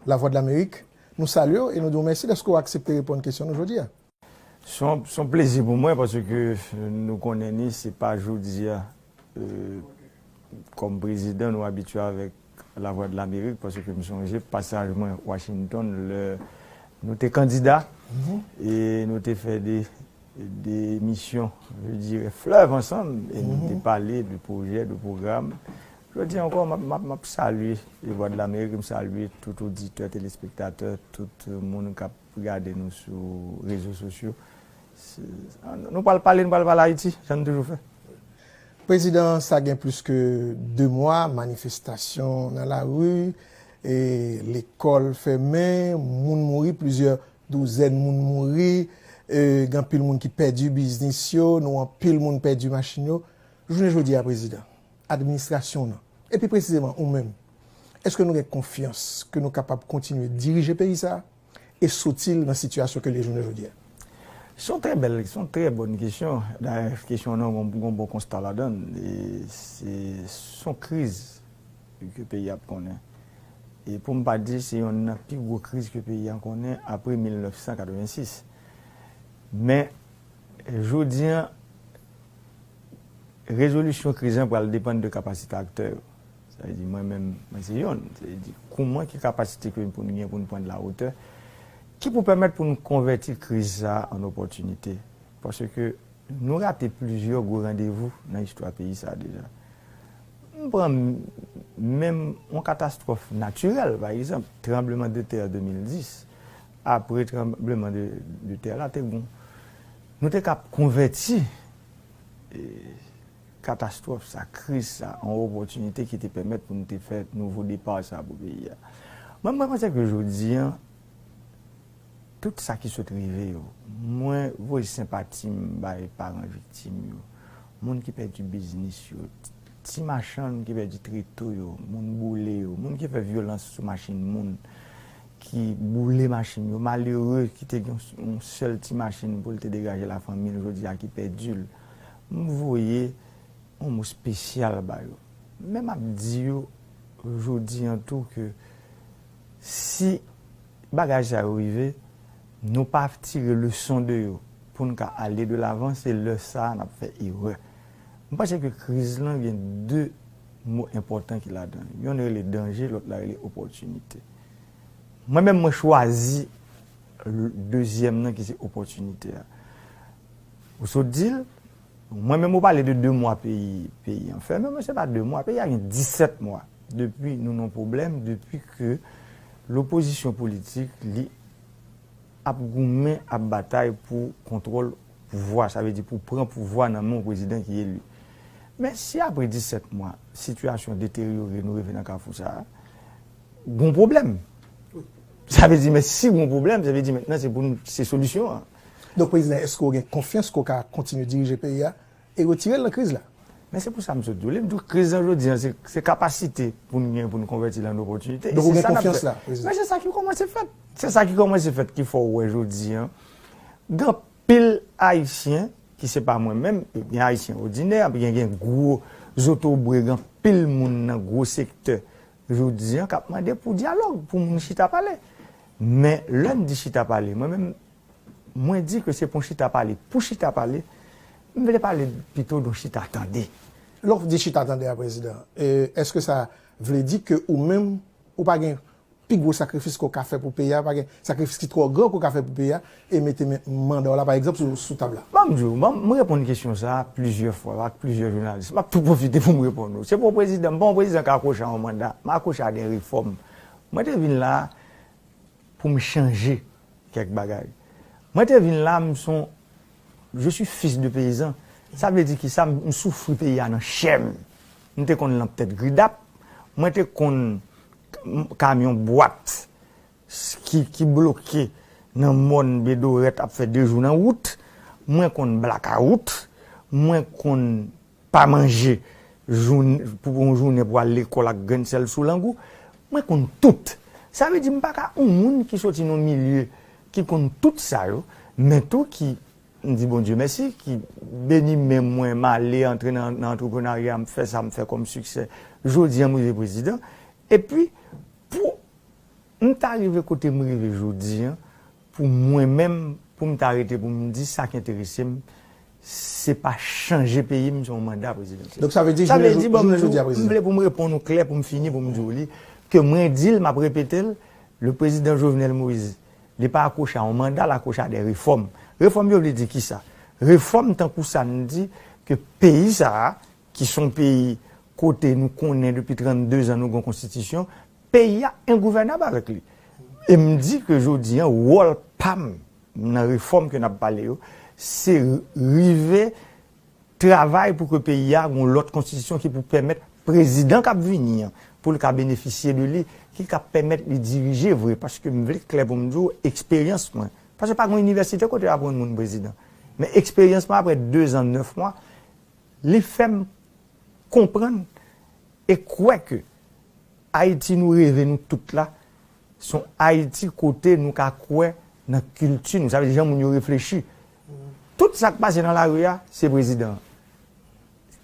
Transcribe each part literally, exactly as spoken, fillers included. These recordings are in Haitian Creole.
Lavwadlamerik. Nou salye w e nou di w mèsi dèske w aksepte reponn kesyon nou jodi a. Se yon, se yon plezi pou mwen paske nou konnen ni se pa jodi a, euh, kòm prezidan nou abitye avèk Lavwadlamerik paske m sonje pasaj mwen Washington lè nou te kandida e nou te fè de, de misyon, je dirais, fleuve ansanm e nou te pale de pwojè, de pwogram. Jodi a ankò, m ap, m ap, m ap salye Lavwadlamerik, m salye tout oditè, telespektatè, tout moun k ap gade nou sou rezo sosyo. Se, nou pral pale, nou pral pale Ayiti, jan n toujou fè. Prezidan, sa gen plis ke de mwa, manifestasyon nan lari, e lekòl fèmen, moun mouri, plizyè douzèn moun mouri, e gen anpil moun ki pèdi biznis yo, nou anpil moun pèdi machin yo. Jounen jodi a, prezidan, administrasyon w nan, epi presizeman ou menm, èske nou gen konfyans ke nou kapab kontinye dirije peyi sa a e soti l nan sitiyasyon ke l ye jounen jodi a? Se yon trè bèl, se yon trè bòn kesyon. Dayè, kesyon an nan gon, gon bon konsta ladan l. E se, se yon kriz ke peyi a ap konnen. E pou m pa di, se yonn nan pi gwo kriz ke peyi a konnen apre mil nèf san katrevensis. Men, jodi a, rezolisyon kriz lan pral depann de kapasite aktè yo. Sa vle di, mwen menm, mwen se yonn. Sa vle di, kouman, ki kapasite ke pou n gen pou n pran de la hauteur, ki pou pèmèt pou n konvèti kriz sa a an opòtinite. Paske nou rate plizyè gwo randevou nan istwa peyi sa a deja. M pran m-, menm yon katastwòf natirèl, pa egzanp, tranbleman de tè de mil dis. Apre tranbleman de, de tè la, te gon, nou te kab konvèti, e, katastwòf sa, kriz sa, an opòtinite ki te pèmèt pou nou te fè nouvo depa sa pou peyi a. Mwen, mwen panse ke jodi a, tout sa ki sot rive yo, mwen voye senpati m bay paran viktim yo, moun ki pèdi biznis yo, ti machann ki pèdi treto yo, moun boule yo, moun ki fè vyolans sou machin moun, ki boule machin yo, malere ki te gen yon, yon sèl ti machin pou l te degaje lafanmi l, jodi a ki pèdi l. M voye yon mo espesyal ba yo. Men m ap di yo jodi an tou ke si bagay sa yo rive, nou pa tire leson de yo pou n ka ale de lavan, se lè sa a n ap fè erè. M panse ke kriz lan gen de mo enpòtan ki ladan l. Yonn rele danje, lòt la rele opòtinite. Mwen menm, mwen chwazi l-, dezyèm nan ki se opòtinite a. Ou sot di l, mwen menm ou pale de de mwa peyi, peyi an fèmen, men se pa de mwa, peyi a gen disèt mwa. Depi nou nan pwoblèm, depi ke lopozisyon politik, li ap goumen, ap batay pou kontwòl pouvwa, sa vle di pou pran pouvwa nan men yon prezidan ki eli. Men si apre disèt mwa, sitiyasyon deteryore, nou rive nan kafou sa a, gon pwoblèm. Sa vle di, men si gon pwoblèm, sa vle di mentnan se pou nou, se solisyon an. Donk, prezidan, èske w gen konfyans ke w ka kontinye dirije peyi a e retire l nan kriz la? Men se pou sa m sot di w. Lè m di w kriz lan jodi an, se, se kapasite pou n gen pou n konvèti l an opòtinite. Donk, ou gen konfyans la, prezidan? Men se sa ki kòmanse fèt. Se sa ki kòmanse fèt ki fè w wè jodi an, gen anpil Ayisyen, ki se pa mwen menm, gen Ayisyen òdinè, gen, gen gwo zotobre, gen anpil moun nan gwo sektè jodi an k ap mande pou dyalòg, pou moun chita pale. Men lè n di chita pale, mwen menm, mwen di ke se pou n chita pale. Pou chita pale, m vle pale pito de yon chita tande. Lè w di chita tande a, prezidan, e, èske sa vle di ke ou menm, ou pa gen pi gwo sakrifis ke w ka fè pou peyi a, pa gen sakrifis ki twò gran ke w ka fè pou peyi a, e mete men, manda w la, pa egzanp, sou, sou tab la? Ban m di w, ban m, m reponn kesyon sa a plizyè fwa ak plizyè jounalis. M ap tou pwofite pou m reponn ou. Se pa yon prezidan, m pa yon prezidan k akwoche a yon manda, m akwoche a de refòm. Mwen te vin la a, pou m chanje kèk bagay. Mwen te vin la, m se yon, je suis fils de paysan. Sa vle di ki sa? M, m soufri peyi a nan chè m. M te konn lanp tèt gridap, mwen te konn kamyon bwat s-, ki, ki bloke nan mòn Bedorèt ap fè de jou nan wout, mwen konn blakawout, mwen konn pa manje joun-, pou yon jounen pou al lekòl ak grenn sèl sou lang ou. Mwen konn tout. Sa vle di m pa ka yon moun ki soti nan yon milye ki konn tout sa yo, men tou ki, m di Bondye mèsi, ki beni men mwen, m ale antre nan, nan antreprenarya, m fè sa m fè kòm siksè. Jodi a m rive prezidan. Epi, pou m ta rive kote m rive jodi an, pou mwen menm, pou m ta rete pou m di sa k enterese m, se pa chanje peyi m, se yon manda prezidansyèl. Donk, sa vle di, sa vle di, bon, jounen jodi a, prezidan, m vle pou m reponn ou klè, pou m fini, pou m di w li, ke mwen di l, m ap repete l, le président Jovenel Moïse, li pa akwoche a yon manda, l akwoche a de refòm. Refòm yo vle di kisa? Refòm tankou sa n di ke peyi sa a, ki se yon peyi kote nou konnen depi trannde zan nou gen yon konstitisyon, peyi a engouvènab avèk li. E m di ke jodi an, wòl pa m nan refòm ke n ap pale yo, se rive travay pou ke peyi a gen yon lòt konstitisyon ki pou pèmèt prezidan k ap vini an, pou l ka benefisye de li, ki ka pèmèt li dirije vre, paske m vle klè pou m di w, eksperyans mwen. Paske pa gen yon inivèsite kote yo aprann moun prezidan. Men eksperyans mwen apre de zan, nèf mwa, li fè m konprann e kwè ke Ayiti nou reve nou tout la, se yon Ayiti kote nou ka kwè nan kilti nou. Sa vle di jan moun yo reflechi. Tout sa k pase nan lari a, se prezidan an.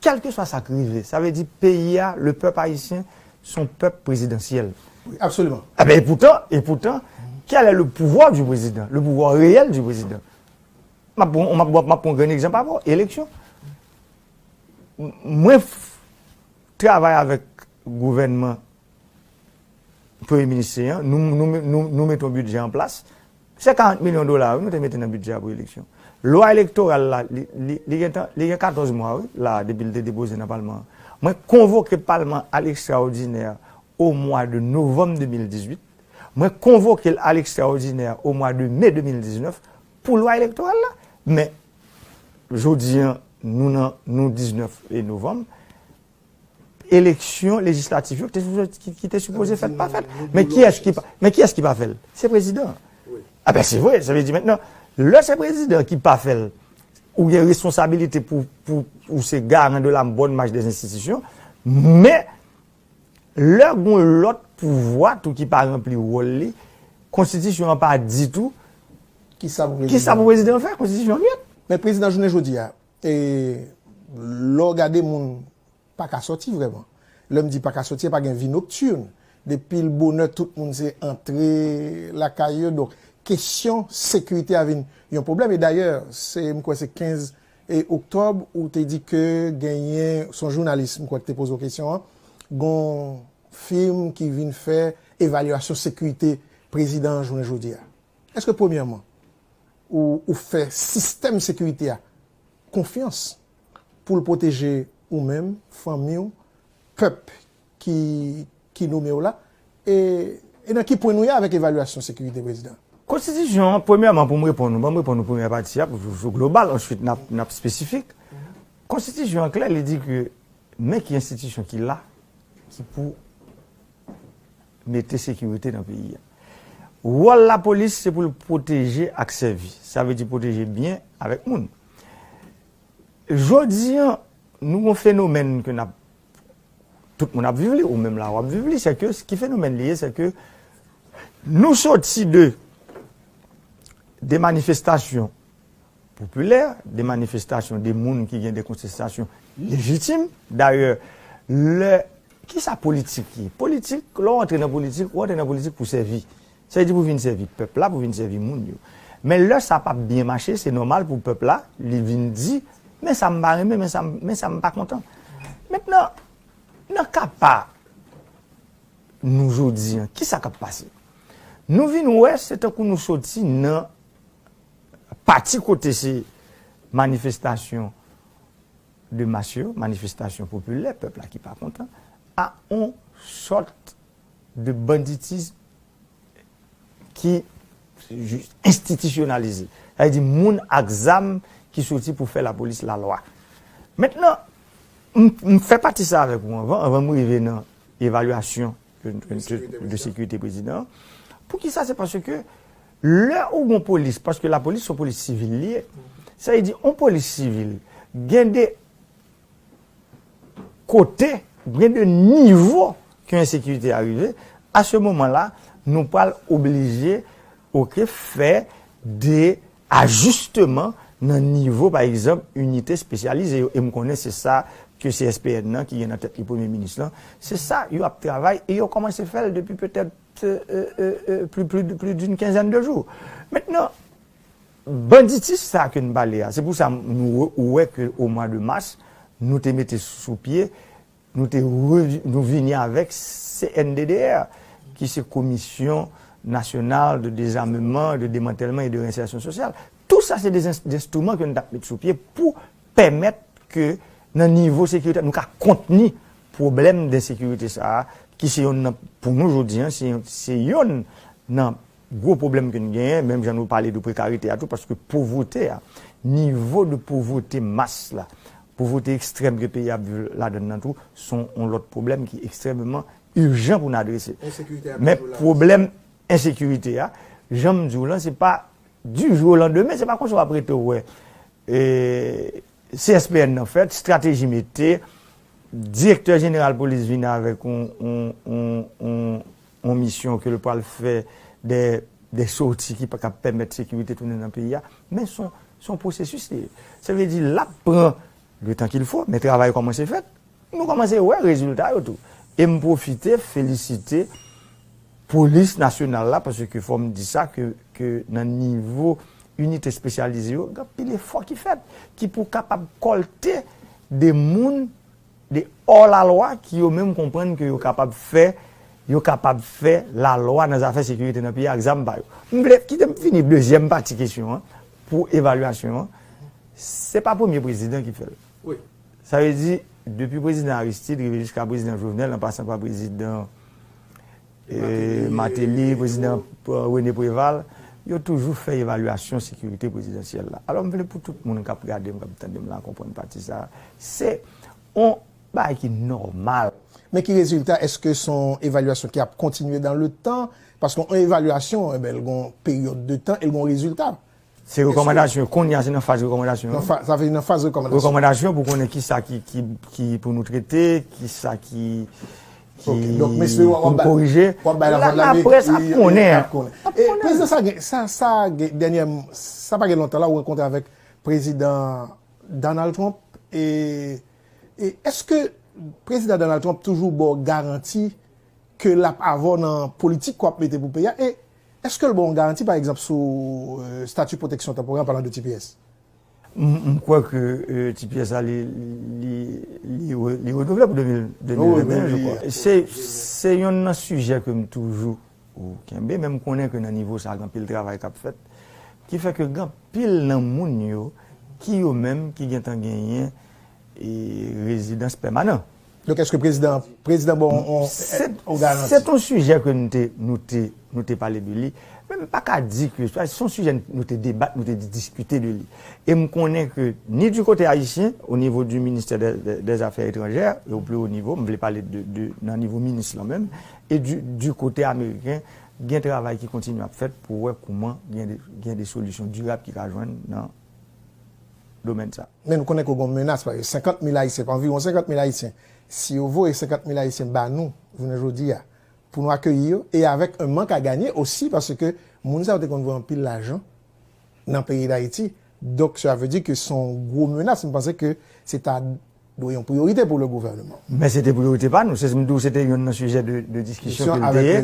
Kèlkeswa sa k rive, sa vle di peyi a, le peuple haïtien, se yon pèp prezidansyèl. Wi, absoliman. Eben, e poutan, e poutan, quel est le pouvoir du président? Le pouvoir réel du président. M ap pran, m ap, m ap pran yon grenn egzanp avè w, eleksyon. M-, mwen f-, travay avèk gouvènman premye minis an, nou, nou, nou, nou mete yon bidjè an plas. Se karant milyon dola, wi, nou te mete nan bidjè a pou eleksyon. Lwa elektoral la, li, li, li gen tan, li gen katòz mwa, wi, la, depi l te depoze nan palman an. Mwen konvoke palman a l ekstraòdinè o mwa de novanm de mil dizuit. Mwen konvoke l a l ekstraòdinè o mwa de me de mil diznèf pou lwa elektoral la. Men, jodi an, nou nan, nou diznèf e novanm, eleksyon lejislatif yo ki te sipoze, ki, ki te sipoze fèt pa fèt. Men kiyès ki pa, men kiyès ki pa fè l? Se prezidan an. Wi. A ben, se vre, sa vle di mentnan, lè se prezidan ki pa fè l, ou gen responsabilite pou, pou, ou se garan de la bòn mach dè enstitisyon, men lè gon lòt pouvwa tou ki pa ranpli wòl li, konstitisyon an pa di tou kisa pou prezidan, kisa pou prezidan fè, konstitisyon an myèt. Men prezidan jounen jodi a, e, lè w gade moun pa ka sòti vrèman. Lè m di pa ka sòti, pa gen vi noktin. Depi l bonè, tout moun se antre lakay yo. Donk, kesyon sekirite a vin yon pwoblèm. E dayè, se, m kwè se kenz e oktòb, ou te di ke genyen, se yon jounalis, m kwè, ki te poze w kesyon an, gon fim ki vin fè evalyasyon sekirite prezidan an jounen jodi a. Èske, premyèman, ou, ou fè sistèm sekirite a konfyans pou l pwoteje ou menm, fanmi w, pèp ki, ki nome w la? E, e nan ki pwen nou ye avèk evalyasyon sekirite prezidan? Konstitisyon an, premyèman, pou m reponn ou, ban m reponn ou premyè pati a, pou, pou global, answit n ap, n ap espesifik. Konstitisyon an klè, li di ke men ki enstitisyon ki la, ki pou mete sekirite nan peyi a. Wòl lapolis, se pou l pwoteje ak sèvi. Sa vle di pwoteje byen avèk moun. Jodi an, nou gon fenomèn ke n ap, tout moun ap viv li, ou menm la w ap viv li, se ke, ki fenomèn li ye, se ke nou soti de, de manifestasyon popilè, de manifestasyon de moun ki gen de kontestasyon lejitim. Dayè, lè, kisa politik ye? Politik, lè w antre nan politik, ou antre nan politik pou sèvi. Sa vle di pou vin sèvi pèp la, pou vin sèvi moun yo. Men lè sa p ap byen mache, se nòmal pou pèp la, li vin di, men sa m pa renmen, men sa m, men sa m pa kontan. Mentnan, nan ka pa nou jodi an, kisa k ap pase? Nou vin wè, se tankou nou soti nan pati kote se manifestasyon de mas yo, manifestasyon popilè, pèp la ki pa kontan, a on sòt de banditism ki enstitisyonalize. Sa vle di moun ak zam ki soti pou fè lapolis lalwa. Mentnan, m, m fè pati sa avèk ou anvan, anvan m rive nan evalyasyon de, de, de sekirite prezidan an. Poukisa? Se paske lè ou gon polis, paske lapolis se yon polis sivil li ye, sa vle di yon polis sivil gen de kote, gen de nivo ke ensekirite a rive, a se moman la, nou pral oblije, oke, fè de ajisteman nan nivo, pa egzanp, inite espesyalize yo. E m konnen se sa ke C S P N nan, ki gen nan tèt li premye minis lan, se sa yo ap travay e yo kòmanse fè l depi petèt, euh, euh, euh, euh, plus, plus, plus d'une quinzaine de jours. Mentnan, banditis sa ke n pale a, se pou sa nou wè, ou wè ke o mwa de mas, nou te mete sou pye, nou te re-, nou vini avèk C N D D R, ki se Commission Nationale de Désarmement, de Démantèlement et de Réinsertion Sociale. Tout sa se de enstriman ke nou t ap met sou pye pou pèmèt ke nan nivo sekirite nou ka kontni pwoblèm de ensekirite sa a, ki se yonn nan, pou nou jodi a, se, se yonn nan gwo pwoblèm ke n genyen, menm jan nou pale de prekarite a tou, paske povrete a, nivo de povrete mas la, povrete ekstrèm ke peyi a ap viv ladan l nan tou, se yon lòt pwoblèm ki ekstrèmeman ijan pou n adrese. Men pwoblèm ensekirite a, jan m di w lan, se pa du jour au lendemain, se pa konsa w ap rete w wè, e, C S P N nan fèt, estrateji mete, direktè jeneral polis vin avèk yon, yon, yon, yon, yon misyon ke l pral fè de, de sòti ki pa, k ap pèmèt sekirite tounen nan peyi a. Men se yon, se yon pwosesis li ye. Sa vle di, l ap pran le tan qu'il faut, men travay kòmanse fèt. Nou kòmanse wè rezilta yo tou. E m pwofite felisite polis nasyonal la, paske fò m di sa, ke, ke nan nivo inite espesyalize yo, gen anpil efò ki fèt, ki pou kapab kòlte de moun, de hors la loi, ki yo menm konprann ke yo kapab fè, yo kapab fè lalwa nan zafè sekirite nan peyi a ak zam pa yo. M vle, kite m fini dezyèm pati kesyon an, pou evalyasyon an. Se pa premye prezidan ki fè l. Wi. Sa vle di, depi prezidan Aristide rive jiska prezidan Jovenel, an pasan pa prezidan, eh, Martelly, Martelly, prezidan, eh, René Préval, yo toujou fè evalyasyon sekirite prezidansyèl la. Alò, m vle pou tout moun k ap gade m, k ap tande m la, konprann pati sa a. Se yon bagay ki nòmal. Men ki rezilta? Èske se yon evalyasyon ki ap kontinye dans le temps? Paske yon evalyasyon, enben, l gon peryòd de tan e l gon rezilta. Se rekòmandasyon. Kounye a, se nan faz rekòmandasyon. Nan fa-, sa vle di nan faz rekòmandasyon. Rekòmandasyon pou konnen ki sa ki, ki, ki pou nou trete, ki sa ki, ki pou n korije. Lapres ap konnen. Ap konnen. E prezidan, sa gen, sa, sa gen, dènyè, sa pa gen lontan la, ou rankontre avèk prezidan Donald Trump. E, e èske prezidan Donald Trump toujou ba w garanti ke l ap avè w nan politik ke w ap mete pou peyi a? E èske l ba w yon garanti, pa egzanp, sou, euh, estati pwoteksyon tanporè, an palan de T P S? M, m kwè ke, euh, T P S la, li, li, li re-, li renouvle pou de mil, de mil venteyen, je crois. Se, se yonn nan sijè ke m toujou kenbe, men m konnen ke nan nivo sa a, gen anpil travay k ap fèt, ki fè ke gen anpil nan moun yo, ki yo menm, ki gentan genyen, e, rezidans pèmanan. Donk, èske prezidan, prezidan ba w yon, yon garanti? Se t yon sijè ke nou te, nou te, nou te pale de li. Men m pa ka di ke, se yon sijè nou te debat, nou te diskite de li. E m konnen ke ni du kote ayisyen, o nivo du ministè dè, dè, dè zafè etranjè, e o pli wo nivo, m vle pale de, de, nan nivo minis lan menm, e du, du kote ameriken, gen travay ki kontinye ap fèt pou wè kouman gen de, gen de solisyon dirab ki ka jwenn nan domèn sa. Men nou konnen ke gen menas, paske senkant mil Ayisyen, anviwon senkant mil Ayisyen, si yo voye senkant mil Ayisyen ba nou, jounen jodi a, pou nou akeyi yo, e avèk un manque à gagner osi, paske moun sa yo te konn voye anpil lajan nan peyi Dayiti. Donk, sa vle di ke se yon gwo menas. M panse ke se ta dwe yon priyorite pou le gouvènman. Men se te priyorite pa nou. Se, m di w, se te yonn nan sijè de, de diskisyon ke n te ye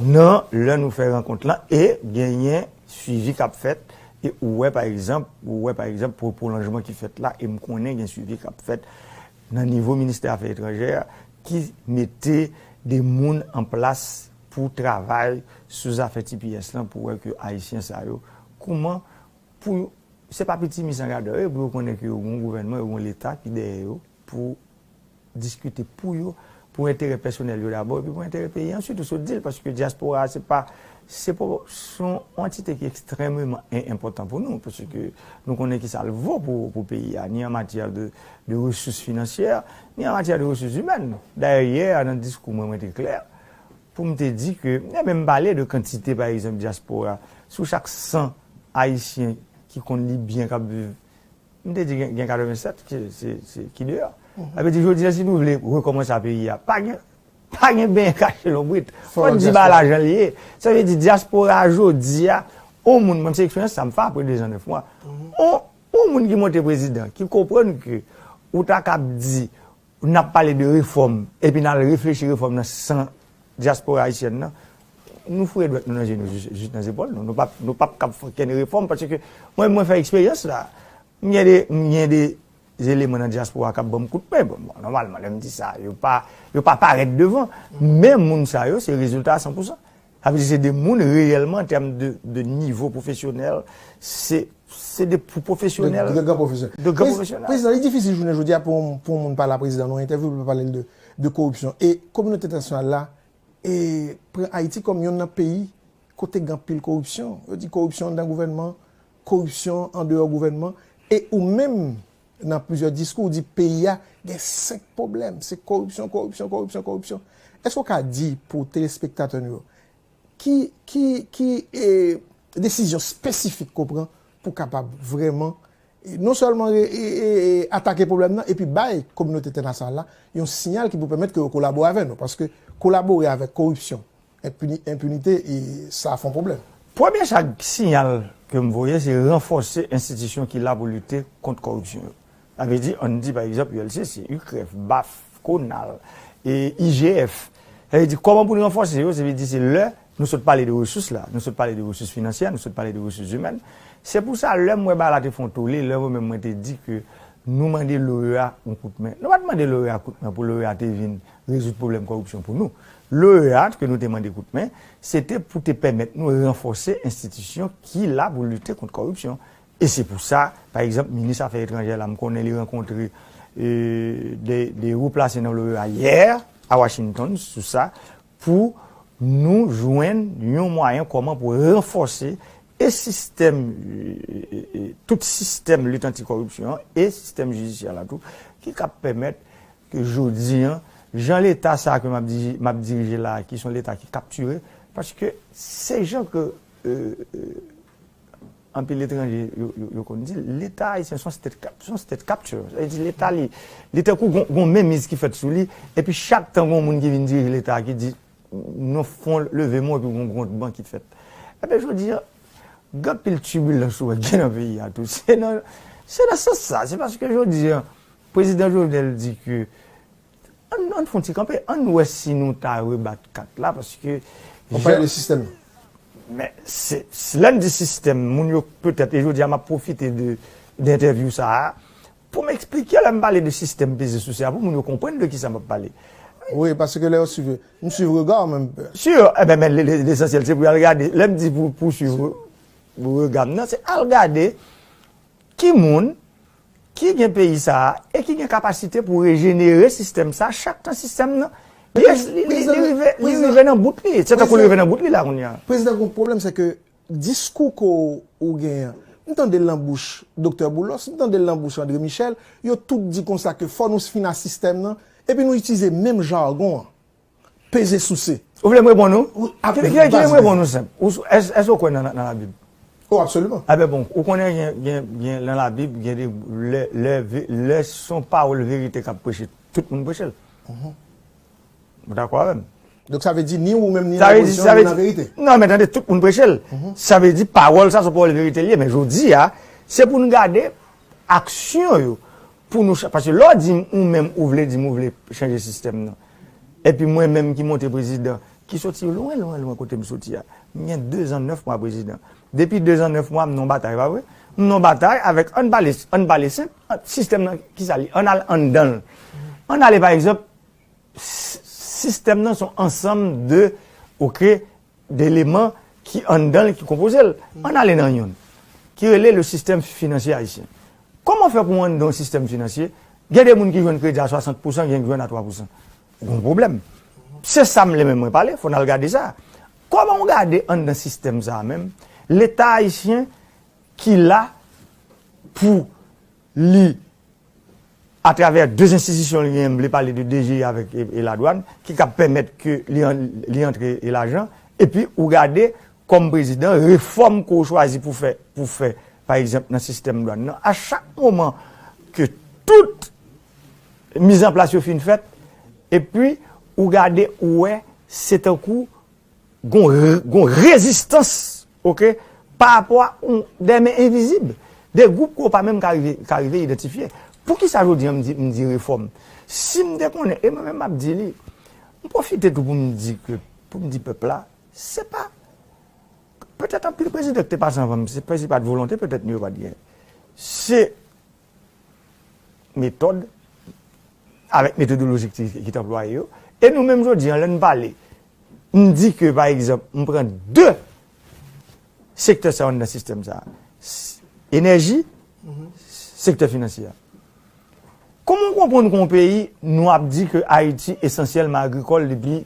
nan lè nou fè rankont lan e genyen swivi k ap fèt. E ou wè, pa egzanp, ou wè, pa egzanp, pou pwolonjman ki fèt la, e m konnen gen swivi k ap fèt nan nivo ministè afè etranjè a, ki mete de moun an plas pou travay sou zafè T P S lan, pou wè ke ayisyen sa yo, kouman pou yo, se pa piti mis an gadò yo, pou yo konnen ke yo gon gouvènman, yo gon leta ki dèyè yo, pou diskite pou yo, pou enterè pèsonèl yo dabò, epi pou enterè peyi a answit, ou sot di l, paske dyaspora a, se pa, se pa, se yon antite ki ekstrèmeman en-, enpòtan pou nou, paske nou konnen ki sa l vo pou, pou peyi a, ni an matyè de, de resous finansyè, ni an matyè de resous imèn. Dayè, yè a, nan diskou mwen, mwen te klè, pou m te di ke, e menm pale de kantite, pa egzanp, dyaspora, sou chak san ayisyen ki konn li byen, k ap viv, m te di gen, gen katrevennsèt ki, se, se, ki deyò. Sa vle di, jodi a, si nou vle rekòmanse a peyi a, pa gen, pa gen benyen kache lonbrit. Fò n di bagay la jan li ye. Sa vle di, dyaspora a jodi a, on moun, mwen se eksperyans sa m fè apre de zan nèf mwa. On, on moun ki monte prezidan, ki konprann ke ou ta kab di, n ap pale de refòm, epi n al reflechi refòm nan san dyaspora ayisyèn nan, nou foure dwèt nou nan je nou, jis, jis nan zepòl nou. Nou p ap, nou p ap kab fè okenn refòm, paske mwen, mwen fè eksperyans la. M gen de, m gen de eleman nan dyaspora k ap ban m kout men. Bon, bon, nòmalman, lè m di sa, yo pa, yo pa parèt devan. Men moun sa yo, se rezilta a san pou san. Sa vle di se de moun reyèlman an tèm de, de nivo pwofesyonèl, se, se de pwofesyonèl. De, de gran pwofesyonèl. De gran pwofesyonèl. Prezidan, li difisil jounen jodi a pou, pou yon moun pale a prezidan nan yon entèvyou, pou pale de, de koripsyon. E kominote entènasyonal la, e pran Ayiti kòm yonn nan peyi kote gen anpil koripsyon. Yo di koripsyon anndan gouvènman, koripsyon andeyò gouvènman, e ou menm, nan plizyè diskou, ou di peyi a gen senk pwoblèm, se koripsyon, koripsyon, koripsyon, koripsyon. Èske w ka di pou telespektatè nou yo, ki, ki, ki e, desizyon espesifik ke w pran pou kapab vrèman e, non sèlman re, e, e, e, atake pwoblèm nan, epi bay kominote entènasyonal la yon siyal ki pou pèmèt ke yo kolabore avè nou. Paske kolabore avèk koripsyon, enpini, enpinite, e, sa fè yon pwoblèm. Premye sa, siyal ke m voye, se ranfòse enstitisyon ki la pou lite kont koripsyon yo. Sa vle di, ann di, pa egzanp, U L C C, U C R E F, baf, konal, e I G F. Sa vle di, kòman pou n ranfòse yo? Sa vle di, se lè nou sot pale de resous la, nou sot pale de resous finansyè, nou sot pale de resous imèn. Se pou sa, lè m wè bagay la te fè yon tole, lè mwen menm mwen te di ke nou mande l'O E A yon kout men. Nou pa t mande l'O E A kout men pou l'O E A te vin rezoud pwoblèm kòripsyon pou nou. L'O E A ke nou te mande kout men, se te pou te pèmèt nou ranfòse enstitisyon ki la pou lite kont kòripsyon. E se pou sa, pa egzanp, minis afè etranjè la, m konnen li rankontre, e, de, de wo plase nan l'O E A yè a Washington sou sa, pou nou jwenn yon mwayen kòman pou ranfòse e sistèm, e, e, e, tout sistèm lit anti kòripsyon an e sistèm jidisyè la tou, ki kab pèmèt ke jodi an, jan Leta sa a ke m ap di, m ap dirije la a, ki se yon Leta ki kaptire, paske se jan ke, e, e, anpil etranje yo, yo, yo konn di, Leta ayisyen se yon state cap-, se yon state capture. Sa vle di Leta li, li tankou gon, gon menmiz ki fèt sou li, epi chak tan gon moun ki vin dirije Leta a ki di, nou fè yon leve men w epi gon gwont ban ki fèt. Ebyen, jodi a, gen anpil tibilans ou wè gen nan peyi a tou. Se nan, se nan sans sa. Se paske jodi a, prezidan Jovenel di ke, ann, ann fè yon ti kanpe, ann wè si nou ta rebat kat la, paske... On pale de sistèm. Men, se, se, lè n di sistèm, moun yo petèt, e jodi a m ap pwofite de, de entèvyou sa a, pou m eksplike, lè m pale de sistèm peze souse a, pou moun yo konprann de kisa m ap pale. Wi, paske lè yo swiv, m swiv rega w menm. Sure, ebyen, men le, le, lesansyèl, se pou y al gade. Lè m di pou, pou swiv rega m nan, se al gade ki moun ki gen peyi sa a e ki gen kapasite pou rejenere sistèm sa a, chak tan sistèm nan, li, li, li, li rive, li rive nan bout li. Se tankou li rive nan bout li la kounye a. Prezidan, gon pwoblèm, se ke diskou ke w genyen an, m tande l nan bouch Doktè Boulos, m tande l nan bouch André Michel, yo tout di konsa ke fò nou fin a sistèm nan, epi nou itilize menm jagon an, peze souse. Ou vle m reponn ou? Ki, ki, ki vle m reponn ou senp? Ou, èske, èske w kwè nan, nan Labib? Oh, absoliman. Enben bon, ou konnen gen, gen, gen nan Labib, gen de, lè, lè, lè se yon pawòl verite k ap preche, tout moun preche l. Ou dakò avè m? Donk, sa vle di ni ou menm, ni nan opozisyon, nou nan verite. Non, men tande, tout moun preche l. Sa vle di, pawòl sa, se yon pawòl verite li ye, men jodi a, se pou n gade aksyon yo, pou nou cha-, paske lè w di m, ou menm, ou vle di m, ou vle chanje sistèm nan. Epi mwen menm ki monte prezidan, ki soti lwen, lwen, lwen kote m soti a. M gen dezan nèf mwa prezidan. Depi dezan nèf mwa, m nan batay, pa vre? M nan batay avèk, ann pale, ann pale senp, sistèm nan, kisa li? Ann al anndan l. Ann ale, pa egzanp, s-, sistèm nan se yon ansanm de, oke, de eleman ki anndan l, ki konpoze l. Ann ale nan yonn, ki rele le sistèm finansye ayisyen. Kòman fè pou w anndan yon sistèm finansye, gen de moun ki jwenn kredi a swasant pousan, gen ki jwenn a twa pousan? Gon pwoblèm. Se sa m le menm mwen pale, fò n al gade sa. Kòman w gade anndan sistèm sa a menm, Leta ayisyen ki la pou li atravè de enstitisyon li genyen, m vle pale de D G I avèk e, e ladwàn, ki kab pèmèt ke li an-, li antre e lajan, epi ou gade kòm prezidan, refòm ke w chwazi pou fè, pou fè, pa egzanp, nan sistèm dwàn nan, a chak moman ke tout mizanplas yo fin fèt, epi ou gade, ou wè, se tankou gon re-, gon rezistans, oke, pa rapò a yon, de men envizib, de gwoup ke w pa menm ka rive, ka rive idantifye. Poukisa jodi a m di, m di refòm? Si m te konnen, e mwen menm m ap di li, m pwofite tou pou m di ke, pou m di pèp la, se pa, petèt anpil prezidan ki te pase anvan m, se pa, se pa t volonte, petèt yo pa t gen. Se metòd, avèk metodoloji ki, ki t anplwaye yo. E nou menm jodi an, lè n pale, m di ke, pa egzanp, m pran de sektè sa yo anndan sistèm sa. S-, enèji, sektè finansye a. Kòman w konprann ke yon peyi, nou ap di ke Ayiti esansyèlman agrikòl depi,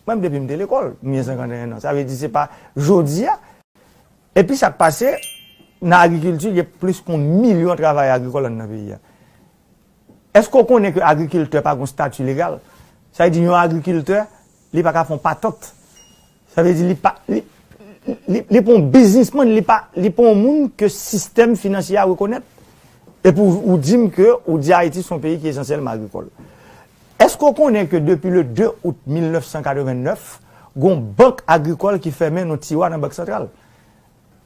menm depi m te lekòl, m gen senkanteyen an. Sa vle di se pa jodi a. Epi sa k pase, nan agrikilti, gen plis ke yon milyon travayè agrikòl anndan peyi a. Èske w konnen ke agrikiltè pa gen yon stati legal? Sa vle di yon agrikiltè, li pa ka fè yon patant. Sa vle di li pa, li, li, li pa yon biznismann, li pa, li pa yon moun ke sistèm finansye a rekonèt. Epi w, ou di m ke, ou di Ayiti se yon peyi ki esansyèlman agrikòl. Èske w konnen ke depi le de out mil nèf san katrevennnèf, gen yon bank agrikòl ki fèmen nan tiwa nan Bank Santral?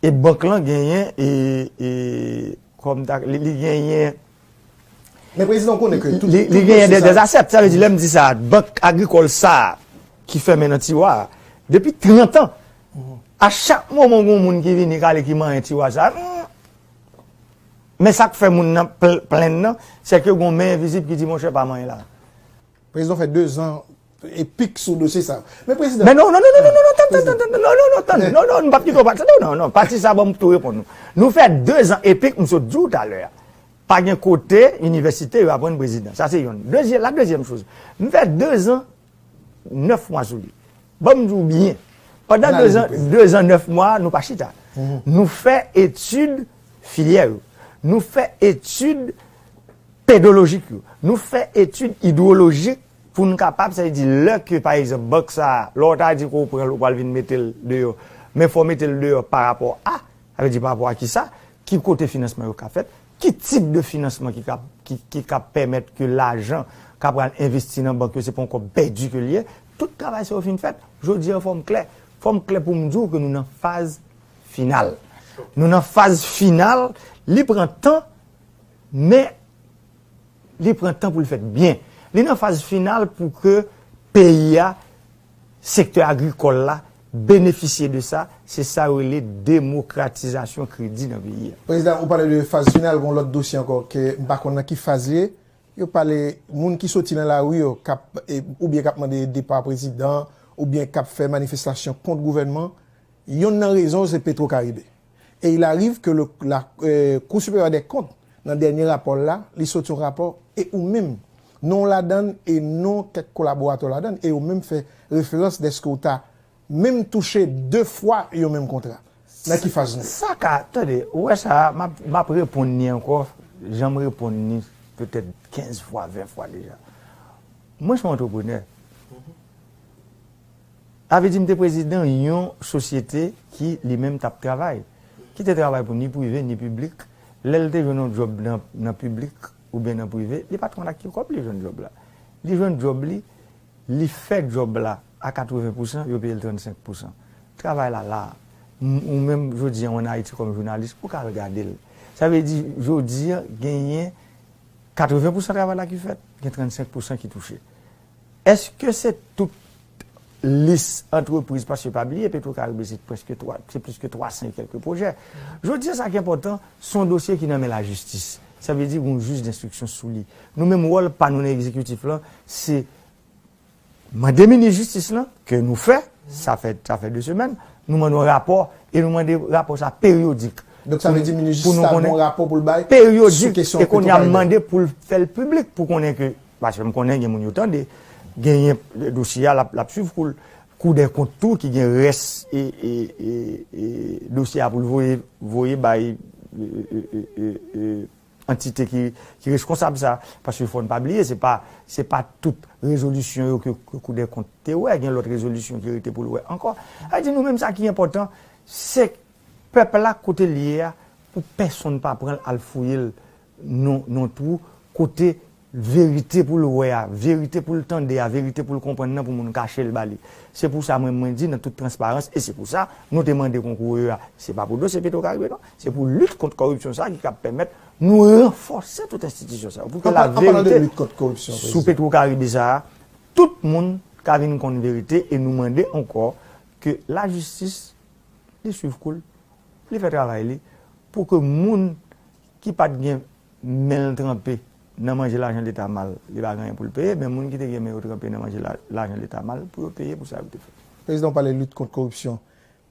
E bank lan genyen, e, e, kòm ta, li, li genyen, Men prezidan, w konnen ke tout, li, li tout genyen dosye de, sa, de asèt. Sa vle di, lè m di sa, bank agrikòl sa a ki fèmen nan tiwa a, depi trant an, a chak moman gen yon moun ki vini k ale ki manyen tiwa sa a, hmm, men sa k fè moun nan pl-, plenn nan, se ke gen yon men envizib ki di, monchè, pa manyen la. Prezidan, fè dezan epik sou dosye sa. Men prezidan. Men non, non, non, non, non, non, non, tann, tann, tann, tann, non, non, non, tann, non, non, nou p ap kite w pati, non, non, non, pati sa, ban m tou reponn nou. Nou fè dezan epik, m sot di w talè a. Pa gen kote inivèsite yo aprann prezidan. Sa se yonn. Dezyè-, la dezyèm choz, m fè dezan, nèf mwa sou li. Ban m di w byen. Pandan dezan, dezan, nèf mwa, nou pa chita. Nou fè etid filyè yo. Nou fè etid pedolojik yo. Nou fè etid idwolojik pou n kapab, sa vle di, lè ke, pa egzanp, bank sa a, lè w ta di ke w pran l, ou pral vin mete l deyò. Men fò w mete l deyò pa rapò a, sa vle di pa rapò a kisa, ki kote finansman yo ka fèt, ki tip de finansman ki ka, ki, ki ka pèmèt ke lajan ka pral envesti nan bank yo, se pa yon kòb pèdi ke l ye. Tout travay sa yo fin fèt. Jodi an, fò m klè. Fò m klè pou m di w ke nou nan faz final. Nou nan faz final, li pran tan, men li pran tan pou l fèt byen. Li nan faz final pou ke peyi a, sektè agrikòl la, benefisye de sa, se sa yo rele demokratizasyon kredi nan peyi a. Prezidan, ou pale de faz final, gen yon lòt dosye ankò ke m pa konn nan ki faz li ye. Yo pale moun ki soti nan lari yo, k ap, e, oubyen k ap mande depa prezidan, oubyen k ap fè manifestasyon kont gouvènman, yonn nan rezon yo se Petro Caribe. Et il arrive que le, la, euh, Cour supérieure des comptes, nan dènye rapò l la, li soti yon rapò, e ou menm, non w ladann e non kèk kolaboratè w ladann, e ou menm fè referans dèske w ta menm touche de fwa yon menm kontra. Nan ki faz nou? Sa ka, tande, ou wè sa, m ap, m ap reponn ni ankò, jan m reponn ni petèt kenz fwa, ven fwa deja. Mwen se yon antreprenè. Sa vle di m te prezidan yon sosyete ki li menm t ap travay, ki te travay pou ni prive ni piblik. Lè l te jwenn yon djòb nan, nan piblik oubyen nan prive, li pa t konn ak ki kòb li jwenn djòb la. Li jwenn djòb li, li fè djòb la a katreven pousan, yo peye l trannsenk pousan. Travay la la. M-, ou menm jodi an ann Ayiti kòm jounalis, ou ka al gade l. Sa vle di, jodi an, genyen katreven pousan travay la ki fèt, gen trannsenk pousan ki touche. Èske se tout lis antrepriz, paske pa bliye, Petro Caribe se prèske twa, se plis ke twa san e kèlke pwojè. Jodi a, sa ki enpòtan, se yon dosye ki nan men lajistis. Sa vle di gen yon jij denstriksyon sou li. Nou menm, wòl pa nou nan egzekitif lan, se mande minis jistis lan, ke nou fè, sa fè, sa fè de semèn, nou mande yon rapò, e nou mande rapò sa peryodik. Donk sa vle di minis jistis la gon rapò pou l bay sou kesyon Petro Caribe. Peryodik, e kounye a m mande pou l fè l piblik, pou konnen ke, paske m konnen gen moun yo tande, genyen dosye a, l ap, l ap swiv kou l. Kou dè kont tou ki gen rès e, e, e, e dosye a pou l voye, voye bay, e, e, e, e, e, antite ki, ki reskonsab sa. Paske fò n pa bliye, se pa, se pa tout rezolisyon yo ke, ke Kou dè kont te wè, gen lòt rezolisyon ki rete pou l wè ankò. Sa vle di nou menm sa ki enpòtan, se pèp la kote l ye a, pou pèsonn pa pran l al fouye l nan, nan twou, kote verite pou l wè a, verite pou l tande a, verite pou l konprann nan pou moun kache l ba li. Se pou sa mwen, mwen di nan tout transparans, e se pou sa nou te mande konkou yo a. Se pa pou dosye Petwokaribe non, se pou lit kont kòripsyon sa a ki kab pèmèt nou ranfòse tout enstitisyon sa yo. Pou ke An pa- an palan de laverite lit kont kòripsyon, sou prezidan. Petwokaribe sa a, tout moun ka vin konn verite e nou mande ankò ke lajistis li swiv kou l, li fè travay li, pou ke moun ki pa t gen men l tranpe nan manje lajan Leta mal, li pa gen anyen pou l peye, men moun ki te gen men yo tranpe nan manje la- lajan Leta mal, pou yo peye pou sa yo te fè. Prezidan, w pale lit kont kòripsyon.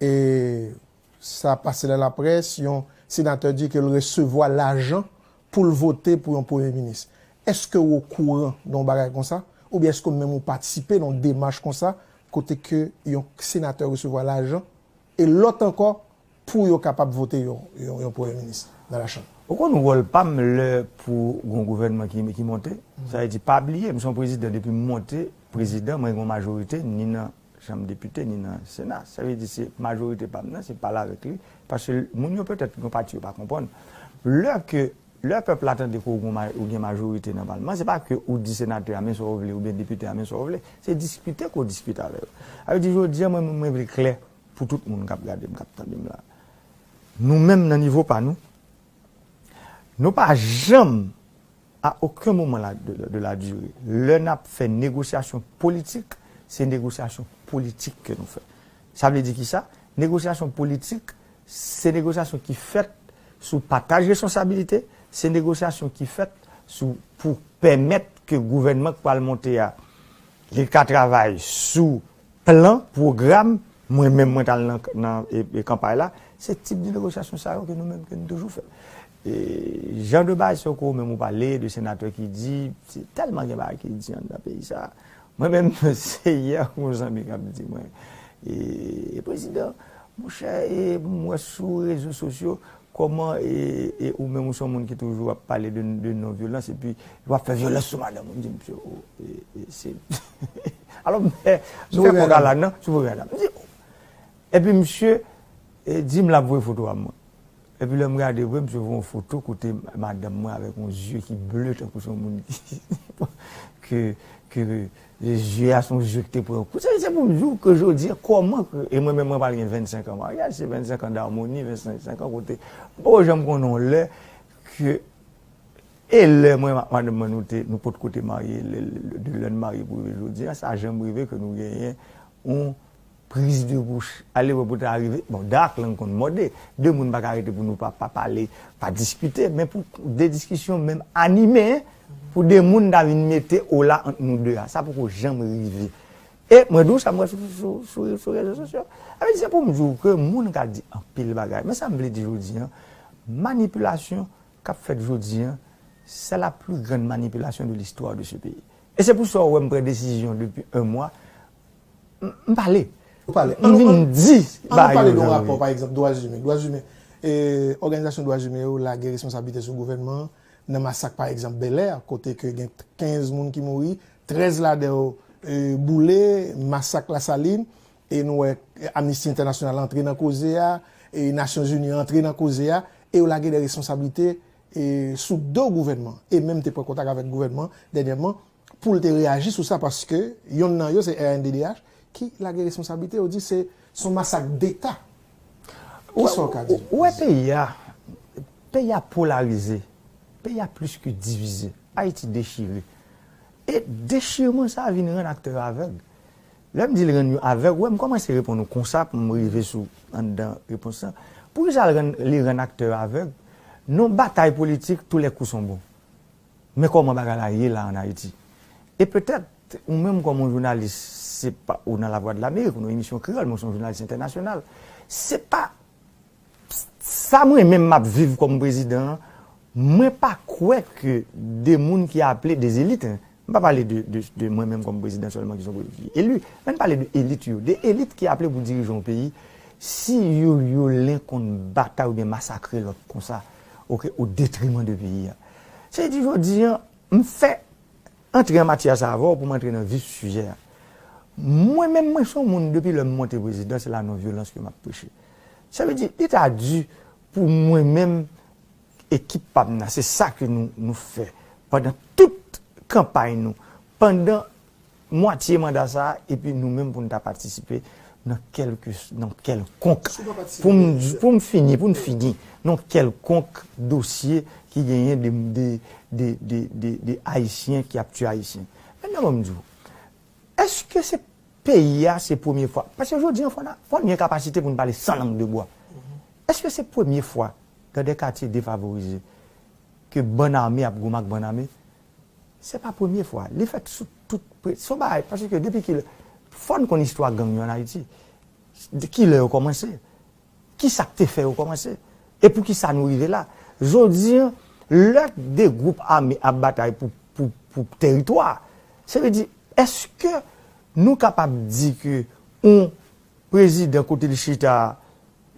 E sa pase nan laprès, yon senatè di ke l resevwa lajan pou l vote pou yon premye minis. Èske w okouran de yon bagay konsa? Oubyen èske w menm ou patisipe nan yon demach konsa, kote ke yon senatè resevwa lajan e lòt ankò pou yo kapab vote yon, yon, yon premye minis nan lachanm? Ou konn wòl pa m lè pou yon gouvènman ki, ki monte. Sa vle di, pa bliye, m se yon prezidan depi m monte, prezidan, mwen gen yon majorite, ni nan chanm depite, ni nan sena. Sa vle di, se majorite pa m nan, se pale avèk li. Paske moun yo petèt, yon pati yo pa konprann. Lè ke, lè pèp la tande ke w gen ma- ou gen majorite nan palman, se pa ke ou di senatè a men sa w vle, oubyen depite a men sa w vle. Se diskite ke w diskite avè yo. Sa vle di, jodi a, mwen, mwen vle klè pou tout moun k ap gade m, k ap tande m la. Nou menm nan nivo pa nou, nou pa janm, a okenn moman la, de, de la dire, lè n ap fè negosyasyon politik, se negosyasyon politik ke nou fè. Sa vle di kisa? Negosyasyon politik, se negosyasyon ki fèt sou pataj responsabilite, se negosyasyon ki fèt sou, pou pèmèt ke gouvènman k pral monte a, li ka travay sou plan, pwogram, mwen menm mwen t al nan, nan e, e kanpay la, se tip de negosyasyon sa yo ke nou menm ke nou toujou fè. E jan de bagay sa yo ke ou menm ou pale de senatè ki di, se tèlman gen bagay ki di anndan peyi sa. Mwen menm, se yè yon zanmi k ap di mwen, e, e prezidan, monchè, e m wè sou rezo sosyo, kòman, e, e ou menm ou se yon moun ki toujou ap pale de, de non vyolans, epi w ap fè vyolans sou madanm ou. M di, "Mesye, o, e, e, se." Alò, m fè, m fè kòk a la, non, sou premye dam. M di, o. Epi misye, e, di m l ap voye foto a mwen. Epi lè m gade vre, misye voye yon foto kote madanm mwen avèk yon zye ki ble tankou se yon moun ki, ke, ke zye a se yon zye ki te pran kou. Se, se pou m di w ke jodi a, kòman ke, e mwen menm mwen pral gen vennsenk an maryaj, se vennsenk an damoni, vennsenk an kote, m poko janm konnen yon lè ke, e lè mwen ak madanm mwen nou te, nou potko te marye, lè, lè, de lè n marye pou rive jodi a, sa janm rive ke nou genyen yon priz de bouch. Ale wè pou ta rive. Bon, dak lang konn mòde. De moun pa ka rete pou nou pa, pa pale, pa diskite, men pou de diskisyon menm anime, pou de moun ta vin mete o la ant nou de a. Sa poko janm rive. E mwen di w sa m wè sou, sou, sou, sou rezo sosyo. Sa vle di se pou m di w ke moun ka di anpil bagay. Men sa m vle di jodi a, manipilasyon k ap fèt jodi a, c'est la plus grande manipulation de l'histoire de ce pays. E se pou sa w wè m pran desizyon depi un mwa, m, m pale. Ou pale. M vin di bagay yo jan yo ye. Ann nou pale de yon rapò, pa egzanp, dwa imen. Dwa imen, e, òganizasyon dwa imen yo lage responsablite sou gouvènman an nan masak, pa egzanp, Bèlè, kote ke gen kenz moun ki mouri, trèz ladan yo, e, boule, masak Lasalin, e nou wè, e, Amnesty International antre nan koze a, e Nasyonzini antre nan koze a, e yo lage de responsablite, e, sou do gouvènman, e menm te pran kontak avèk gouvènman dènyèman, pou l te reyaji sou sa, paske yonn nan yo, se R N D D H, ki lage responsablite, yo di se, se yon masak deta. Kisa w ka di? Ou wè peyi a, peyi a polarize, peyi a plis ke divize, Ayiti dechire. E dechirman sa a vin rann aktè yo avèg. Lè m di l rann yo avèg, wè, m kòmanse reponn ou konsa pou m rive sou anndan repons lan. Poukisa l rann, li rann aktè yo avèg? Nan batay politik, tous les coups sont bons. Men kòman bagay la ye la ann Ayiti? E petèt, ou menm kòm yon jounalis, se pa, ou nan Lavwadlamerik, ou nan emisyon kreyòl, men w se yon jounalis entènasyonal. Se pa sa mwen menm m ap viv kòm prezidan an, mwen pa kwè ke de moun ki aple, de elit, en, m pa pale de, de, de mwen menm kòm prezidan sèlman ki se yon eli, men m pale de elit yo, de elit ki aple pou dirije yon peyi, si yo, yo lenkonn batay oubyen masakre lòt konsa, oke, o detriman de peyi a. Se di jodi an, m fè antre an matyè sa avè w pou m antre nan vif sijè a. Mwen menm, mwen se yon moun, depi lè m monte prezidan, se la non vyolans ke m ap preche. Sa vle di, li ta di pou mwen menm, ekip pa m nan, se sa ke nou, nou fè pandan tout kanpay nou pandan mwatye manda sa a, epi nou menm pou n ta patisipe nan kèlke, nan kèlkonk. Pou m, pou m fini, pou n fini, nan kèlkonk dosye ki genyen de, de, de, de, de, de Ayisyen ki ap tiye Ayisyen. Mentnan, ban m di w, èske se peyi a, se premye fwa? Paske jodi an, fò n a, fò n gen kapasite pou n pale san lang de bwa. Èske se premye fwa, dans des quartiers défavorisés, ke bann ame ap goumen ak bann ame? Se pa premye fwa. Li fèt sou tout pre-, se yon bagay, paske depi kilè, fò n konn istwa gang yo ann Ayiti. De kilè yo kòmanse? Kisa k te fè yo kòmanse? E poukisa nou rive la? Jodi an, lè de gwoup ame ap batay pou, pou, pou teritwa, se vle di, èske nou kapab di ke yon prezidan kote l chita a,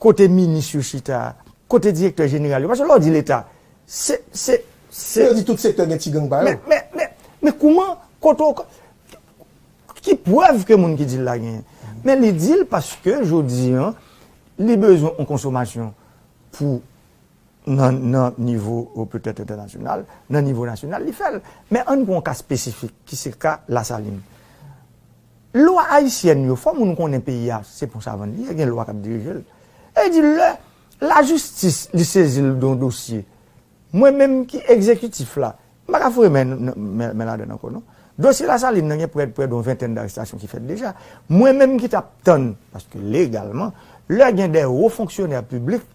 kote minis yo chita a, kote direktè jeneral yo? Paske lè w di Leta, se, se, se Yo di tout sektè gen ti gang pa yo. Men, men, men, men kouman, kote w, ki prèv ke moun ki di l la genyen? Men li di l paske jodi an, li bezwen yon konsomasyon pou nan, nan nivo, o, petèt entènasyonal, nan nivo nasyonal, li fè l. Men ann pran yon ka espesifik, ki se ka Lasalin. Lwa ayisyèn yo, fò moun konnen peyi a, se pon savann li ye, gen lwa k ap dirije l. E di lè lajistis, li sezi l de yon dosye, mwen menm ki egzekitif la, m pa ka foure men, men, men ladann ankò, non. Dosye Lasalin nan gen prè, prè de yon ventèn darestasyon ki fèt deja. Mwen menm ki t ap tann, paske legalman, lè gen de wo fonksyonè piblik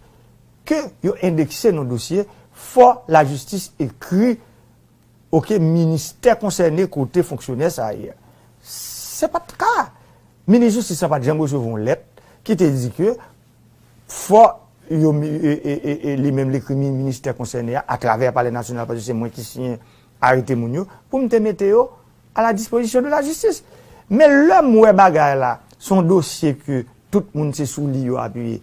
ke yo endekse nan dosye, fò lajistis ekri, oke, ministè konsène kote fonksyonè sa a ye. Se pa t ka. Minis jistis la pa t janm resevwa yon lèt ki te di ke fò yo mi-, e, e, e, e li menm li ekri mi-, ministè konsène a, atravè Palè Nasyonal, paske se mwen ki siyen arete moun yo, pou m te mete yo a la dispozisyon de la jistis. Men lè m wè bagay la, se yon dosye ke tout moun se sou li yo apiye,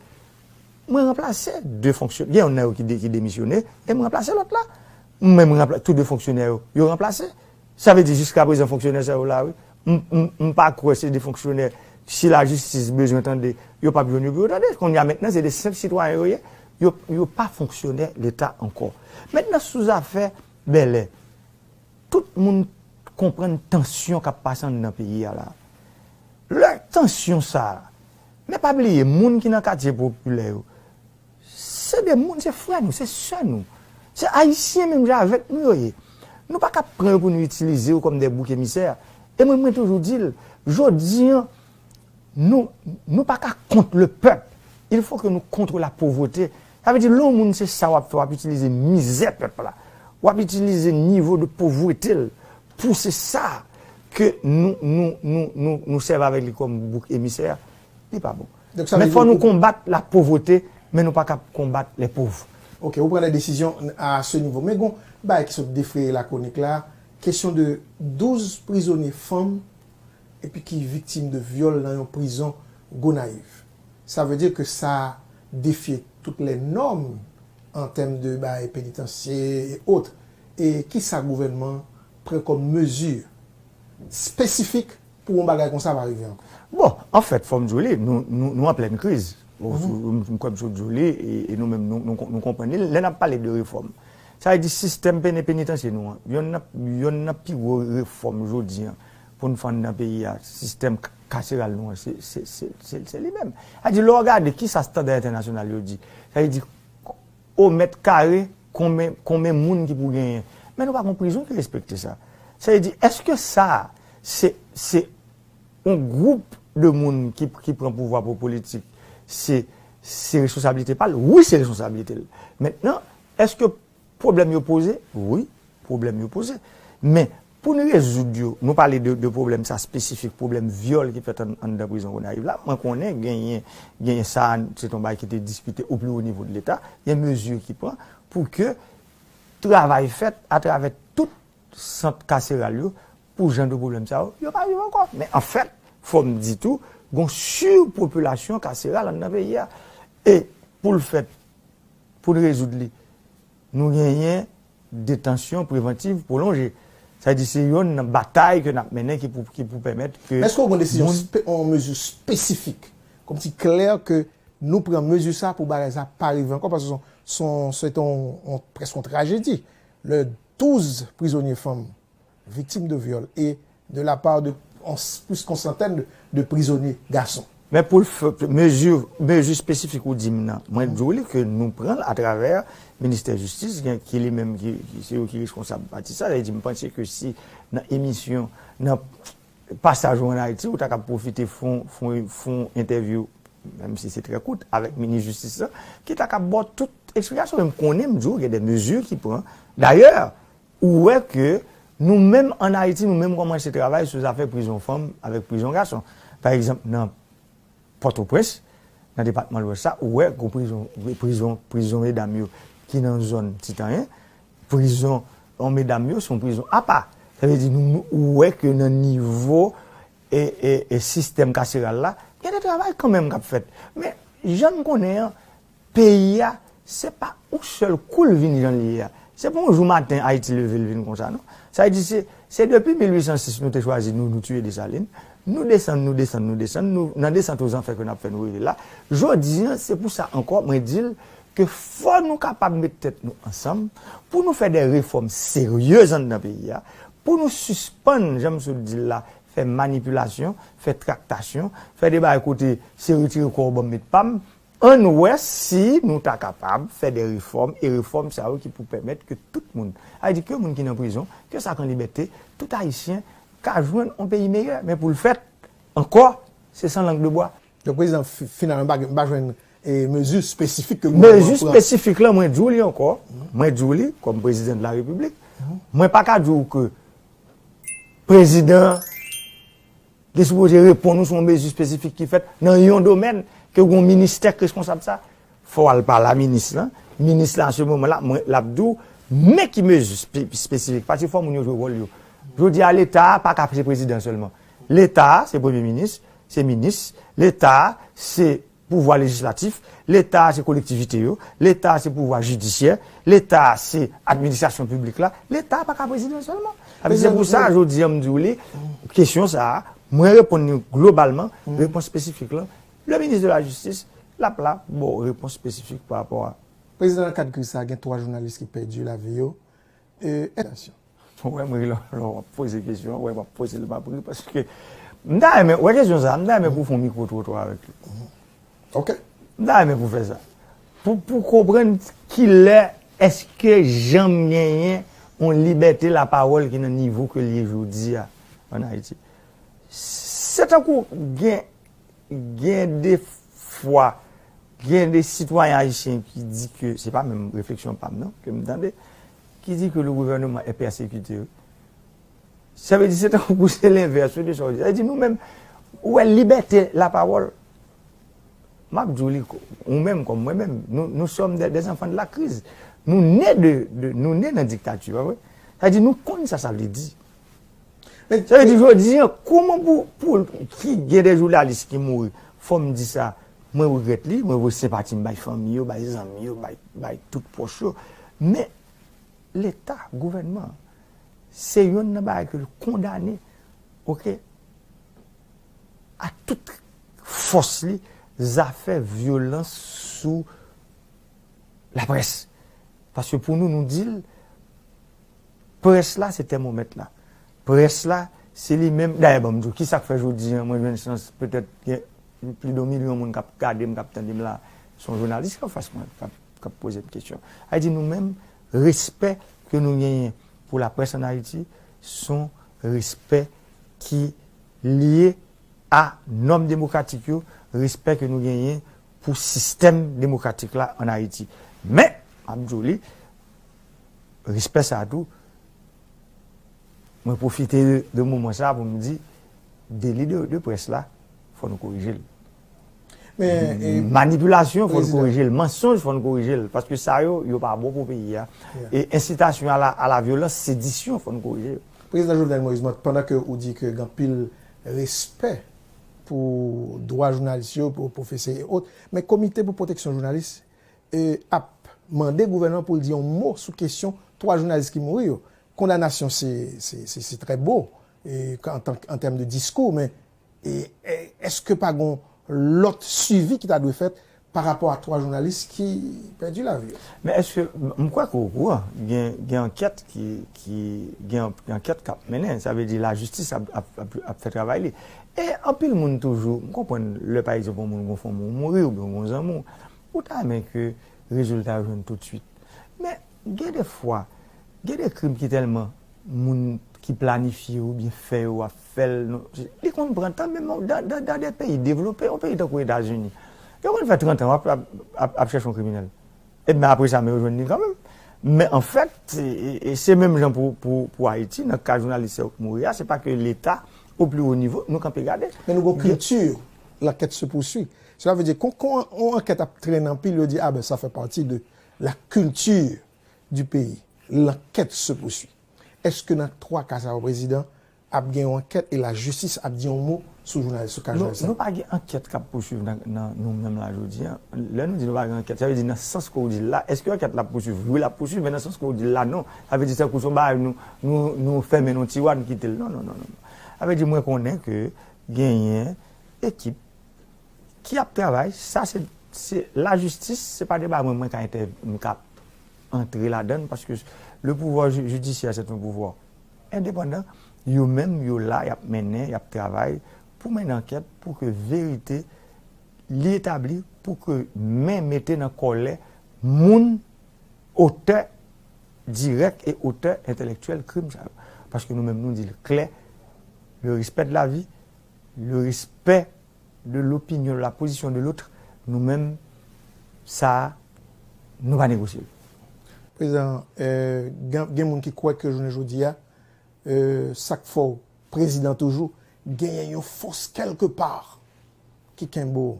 mwen ranplase de fonksyon-, gen yonn nan yo ki de-, ki demisyone, e m ranplase lòt la. Mwen, m ranpla-, tou de fonksyonè yo, yo ranplase. Sa vle di jiska prezan fonksyonè sa yo la, wi. M, m, m pa kwè se de fonksyonè, si lajistis bezwen tande, yo p ap jwenn yo pou yo tande. Kounye a mentnan, se de senp sitwayen yo ye. Yo, yo pa fonksyonè Leta ankò. Mentnan, sou zafè Bèlè, tout moun konprann tansyon k ap pase anndan peyi a la. Lè tansyon sa a, men pa bliye, moun ki nan katye popilè yo, se de moun, se frè nou, se sè nou. Se Ayisyen menm jan avèk nou yo ye. Nou pa ka pran yo pou nou itilize yo kòm de bouk emisè. E mwen, mwen toujou di l, jodi an, nou, nou pa ka kont le pèp. Il faut que nous contre la pauvreté. Sa vle di, lè yon moun se sa w ap fè, w ap itilize mizè pèp la. W ap itilize nivo de povwete l pou se sa ke nou, nou, nou, nou, nou sèvi avèk li kòm bouk emisè a. Li pa bon. Donk, sa vle di, men fò nou konbat la pauvreté, men nou pa ka konbat les pauvres. Ok, ou pran de desizyon a se nivo. Men gon bagay ki sot defreye lakronik la, kesyon de douz prizonye fanm epi ki viktim de vyòl nan yon prizon Gonayiv. Sa vle di ke sa defye tout les normes en termes de bagay pénitentiaire et autres. E kisa gouvènman pran kòm mezi espesifik pou yon bagay konsa pa rive ankò? Bon, anfèt, fò m di w li, nou, nou, nou an plèn kriz. Bon, m, m kwè m sot di w li, e, e nou menm, nou, nou, nou konprann li. Lè n ap pale de refòm, sa vle di sistèm peni-, penitansye nou an, yonn nan, yonn nan pi gwo refòm jodi an pou n fè anndan peyi a, sistèm k-, kaseral nou an, se, se, se, se, se li menm. Sa vle di, lè w gade kisa estanda entènasyonal yo di, sa vle di, o mèt kare, konbyen, konbyen moun ki pou genyen. Men nou pa gen prizon ki respekte sa. Sa vle di, èske sa, se, se yon gwoup de moun ki, ki pran pouvwa pou politik, se, se responsablite pa l? Wi, se responsablite l. Mentnan, èske pwoblèm yo poze? Wi, pwoblèm yo poze. Men, pou n rezoud yo, nou pale de, de pwoblèm sa espesifik, pwoblèm vyòl ki fèt an, anndan prizon Gonayiv la. Mwen konnen genyen, genyen sa, se t on bagay ki te diskite o pli wo nivo de Leta. Gen mezi ki pran pou ke travay fèt atravè tout sant kaseral yo pou jan de pwoblèm sa yo, yo pa viv ankò. Men anfèt, fò m di tou, gon sipopilasyon kaseral anndan peyi a. E pou l fèt, pou n rezoud li, nou genyen detansyon prevantiv pwolonje. Sa vle di se yonn nan batay ke n ap mennen ki pou, ki pou pèmèt ke... Men èske w gen desizyon, spe-, yon mezi espesifik, kòmsi klè ke nou pran mezi sa pou bagay sa pa rive ankò, paske se yon, se yon, se yon, yon, prèske yon trajedi. Lè douz prizonye fanm victimes de viol et de la part de en- plus qu'une centaine de, de prisonniers garçons. Men pou l fè mezi, mezi espesifik ou di m nan, mwen di w li ke nou pran l atravè Ministè Jistis, gen- ki li menm ki, ki- se yo ki reskonsab pati sa. Sa vle di, m panse ke si nan emisyon, nan pasaj ou ann Ayiti, ou ta kab pwofite fon, fon, fon entèvyou, menm si se trè kout, avèk minis jistis la, ki ta kab ba w tout eksplikasyon. Men m konnen, m di w, gen de mezi ki pran. Dayè, ou wè ke nou menm ann Ayiti, nou menm kòmanse travay sou zafè prizon fanm avèk prizon gason. Pa egzanp, nan Pòtoprens, nan depatman Lwès la, ou wè gon prizon, prizon, prizon medam yo ki nan zòn Titanyen, prizon yon medam yo, se yon prizon apa. Sa vle di, nou, nou- ou wè ke nan nivo e, e, e sistèm kaseral la, gen de travay kanmenm k ap fèt. Men, jan n konnen an, peyi a, se pa yon sèl kou l vin jan l ye a. Se pa yon jou maten Ayiti leve l vin konsa, non. Sa vle di, se, se depi mil uit san sis nou te chwazi nou, nou tiye Desalin. Nou desann, nou desann, nou desann. Nou, nan desant ozanfè ke n ap fè nou rive la. Jodi an, se pou sa ankò, mwen di l ke fò nou kapab met tèt nou ansanm pou nou fè de refòm serye anndan peyi a, pou nou sispann, jan m sot di l la, fè manipilasyon, fè traktasyon, fè de bagay kote se retire kò w ban m met pa m. Ann wè si nou ta kapab fè de refòm, e refòm sa yo ki pou pèmèt ke tout moun, sa vle di ke moun ki nan prizon, ke sa k an libète, tout Ayisyen ka jwenn yon peyi meyè. Men pou l fèt, ankò, se san lang de bwa. Donk, prezidan, fi- finalman, m pa, m pa jwenn e, mezi espesifik ke gouvènman Mezi an pran. Espesifik la, mwen di w li ankò. Mwen di w li, kòm prezidan de la repiblik. Mwen pa ka di w ke prezidan an li sipoze reponn ou sou yon mezi espesifik ki fèt nan yon domèn ke yon ministè k reskonsab sa. Fò w al pale a minis lan. Minis la, an se moman la, mwen, l ap di w, men ki mezi espe- espesifik. Paske fò moun yo jwe wòl yo. Jodi a, Leta a pa ka se prezidan sèlman. Leta a, se premye minis, se minis. Leta a, se pouvwa lejislatif. Leta a, se kolektivite yo. Leta a, se pouvwa jidisyè. Leta a, se administrasyon piblik la. Leta a pa ka prezidan sèlman. Sa vle di, se pou sa, jodi a, m di w li, kesyon sa a, mwen reponn li globalman, repons espesifik lan. Le ministre de la Justice, l ap la, bon, repons espesifik pa rapò a. Prezidan, nan kad kriz sa a, gen twa jounalis ki pèdi lavi yo. E, Ou wè, mwen, lè, lè w ap poze kesyon an, ou wè, m ap poze l, m ap ri, paske m ta renmen, ou wè kesyon sa a, m ta renmen pou w fè yon mikwo twotwa avèk li. Ok. M ta renmen pou w fè sa. Pou, pou w konprann kilè èske janm genyen yon libète lapawòl ki nan nivo ke l ye jodi a ann Ayiti. Se tankou gen gen de fwa, gen de sitwayen ayisyen ki di ke, se pa menm refleksyon pa m non, ke m tande, ki di ke le gouvernement est persécuté. Sa vle di, se tankou se lenvès de sa w di. Sa vle di, nou menm, ou wè, libète lapawòl, m ap di w li, ou menm kòm mwen menm, nous, nous sommes des, des enfants de la crise. Nou ne de, de, nou ne nan diktati, pa vre? Sa vle di, nou konn sa sa vle di. Sa vle di, jodi an, kòman pou, pou ki gen de jounalis ki mouri? Fò m di sa, mwen regrèt li, mwen voye senpati m bay fanmi yo, bay zanmi yo, bay, bay tout pwòch yo. Men, Leta, gouvènman, se yonn nan bagay ke l kondane, oke, a tout fòs li, zafè vyolans sou laprès. Paske pou nou, nou di l, près la, se tèmomèt la. Près la, se li menm. Dayè, ban m di w, ki sa k fè jodi an, mwen jwenn chans, petèt, gen plis de yon milyon moun k ap gade m, k ap tande m la, se yon jounalis ki anfas mwen, k ap, k ap poze m kesyon. Sa vle di, nou menm, respè ke nou genyen pou laprès ann Ayiti, se yon respè ki lye a nòm demokratik yo, respè ke nou genyen pou sistèm demokratik la ann Ayiti. Men, m ap di w li, respè sa a tou, mwen pwofite de, de moman sa a pou m di, deli de, de près la, fò nou korije l. Men, e, Manipilasyon, fò nou Prezidan. Korije l. Mansonj, fò nou korije l. Paske sa yo, yo pa bon pou peyi a. E ensitasyon a la, a la vyolans, sedisyon, fò nou korije l. Prezidan Jovenel Moïse, mwen, pandan ke ou di ke gen anpil respè pou dwa jounalis yo, pou pwofesè e ot, men Komite pou Pwoteksyon Jounalis e, ap mande gouvènman pou l di yon mo sou kesyon twa jounalis ki mouri yo. Kondanasyon, se, se, se, se trè bo e, an, tan, an tèm de diskou, men e, e, èske pa gen lòt swivi ki ta dwe fèt pa rapò a twa jounalis ki pèdi lavi yo. Men èske, m kwè ke w okouran, gen, gen ankèt ki, ki, gen ankèt k ap mennen, sa vle di lajistis ap, ap, ap, ap fè travay li. E anpil moun toujou, m konprann lè pa egzanp yon moun gon fanmi w mouri oubyen yon zanmi w, ou ta renmen ke rezilta yo jwenn toutswit. Men gen de fwa, gen de krim ki tèlman moun ki planifye oubyen fè yo ap fè l, li konn pran tan, menm dan, dan, dan de peyi devlope, yon peyi tankou Etazini, yo konn fè trant an ap, ap, ap, ap chèche yon kriminèl. Ebyen apre sa, men yo jwenn li kanmenm. Men anfèt, e, e, e se menm jan pou, pou, pou Ayiti, nan ka jounalis sa yo k mouri a, se pa ke Leta, au plus haut niveau, nou kanpe gade. Men nou gon kilti, l'enquête se poursuit. Cela veut dire, kon, kon yon ankèt ap trennen anpil, yo di, ah ben, ça fait partie de la culture du pays. L'enquête se poursuit. Èske nan twa ka sa yo, prezidan, ap gen yon ankèt e lajistis ap di yon mo sou jounalis, sou ka jounalis sa? Nou pa gen ankèt k ap pouswiv nan, nan nou menm la jodi a. Lè nou di nou pa gen ankèt, sa vle di nan sans ke w di l la, èske ankèt la ap pouswiv? Wi, l ap pouswiv, men nan sans ke w di l la, non. Sa vle di tankou se yon bagay nou, nou, nou fèmen nan yon tiwa, nou kite l. Non, non, non, non. Sa vle di mwen konnen ke genyen ekip ki ap travay, sa se, se lajistis, se pa de bagay mwen, mwen ka entè, m ka antre ladan l, paske le pouvoir ju- judiciaire, c'est un pouvoir indépendant, yo menm, yo la, y ap mennen, y ap travay pou mennen ankèt, pou ke verite li etabli, pou ke men mete nan kòlè moun otè dirèk e otè entèlektyèl krim sa yo. Paske nou menm, nou di l klè, le respect de la vie, le respect de l'opinion, de la position de l'autre, nou menm, sa, nou pa negosye l. Prezidan, euh, gen, gen moun ki kwè ke jounen jodi a, euh, sa k fè w prezidan toujou, genyen yon fòs kèlkepa ki kenbe w.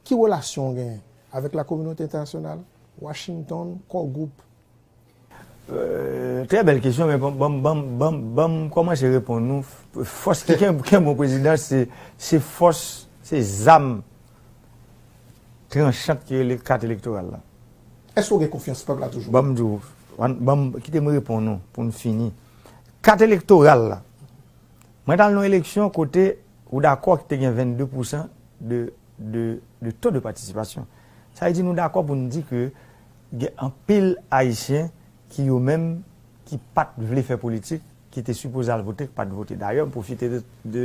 Ki relasyon w genyen avèk la kominote entènasyonal, Washington, Core Group? Euh, trè bèl kesyon, men ban m, ban m, ban m, ban m, ban m kòmanse reponn ou. Fòs ki ken- kenbe yon prezidan, se, se fòs, se zam tranchant ki rele kat elektoral la. Èske w gen konfyans pèp la toujou? Ban m di w, ban m, kite m reponn ou pou n fini. Kat elektoral la, mwen t al nan yon eleksyon kote ou dakò ki te gen vennde pousan de, de, de to de patisipasyon. Sa vle di nou dakò pou n di ke gen anpil Ayisyen ki yo menm ki pa t vle fè politik, ki te sipoze al vote, ki pa t vote. Dayè, m pwofite de, de,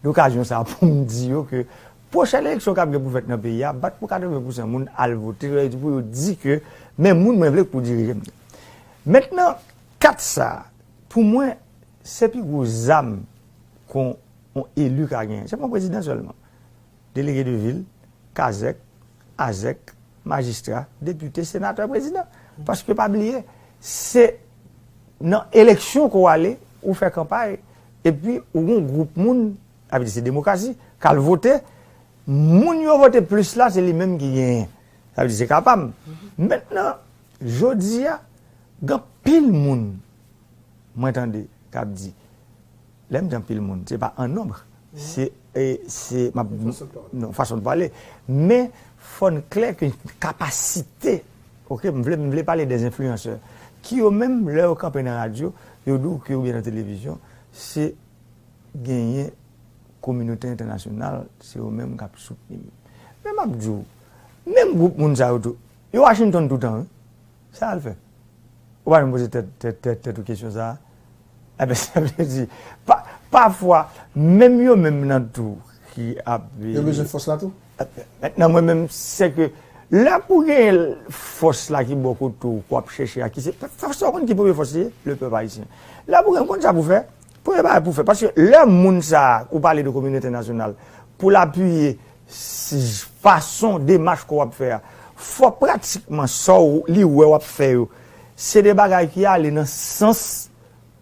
de okazyon sa a pou m di yo ke pwochèn eleksyon k ap gen pou fèt nan peyi a, bat pou katreven pousan moun al vote, sa vle di pou yo di ke men moun mwen vle k pou dirije m. Mentnan, kat sa a, pou mwen, se pi gwo zam ke yon eli ka genyen. Se pa yon prezidan sèlman. Delege de vil, kazèk, azèk, majistra, depite, senatè, prezidan. Paske pa bliye, se nan eleksyon ke w ale, ou fè kanpay, epi ou gen yon gwoup moun, sa vle di se demokrasi, k al vote, moun yo vote plis la, se li menm ki genyen. Sa vle di se ka pa m. Mentnan, jodi a, gen anpil moun, mwen tande, k ap di, lè m di anpil moun, se pa an nonb, se, e, se, m ap, non, fason de pale. Men, fò n klè ke kapasite, oke, m vle, m vle pale de enfliyansè, ki yo menm, lè yo kanpe nan radyo, yo di w ke, oubyen nan televizyon, se genyen kominote entènasyonal, se yo menm k ap soutni m. Men m ap di w, menm gwoup moun sa yo tou, yo Washington toutan, wi. Sa y al fè? Ou pa janm poze tèt, tèt, tèt, tèt ou kesyon sa a? Enben, sa vle di, pa, pafwa, menm yo menm nan tou ki ap. Yo bezwen fòs la tou? Mentnan, mwen menm, se ke lè pou gen fòs la ki bò kote w, k w ap chèche a, ki se, fòs sa w konn ki premye fòs li ye? Le pèp ayisyen. Lè pou gen, w konn sa pou fè? Premye bagay pou fè. Paske lè moun sa a, ou pale de kominote entènasyonal, pou l apiye fason, demach ke w ap fè a, fò pratikman sa w, li wè w ap fè yo, se de bagay ki ale nan sans,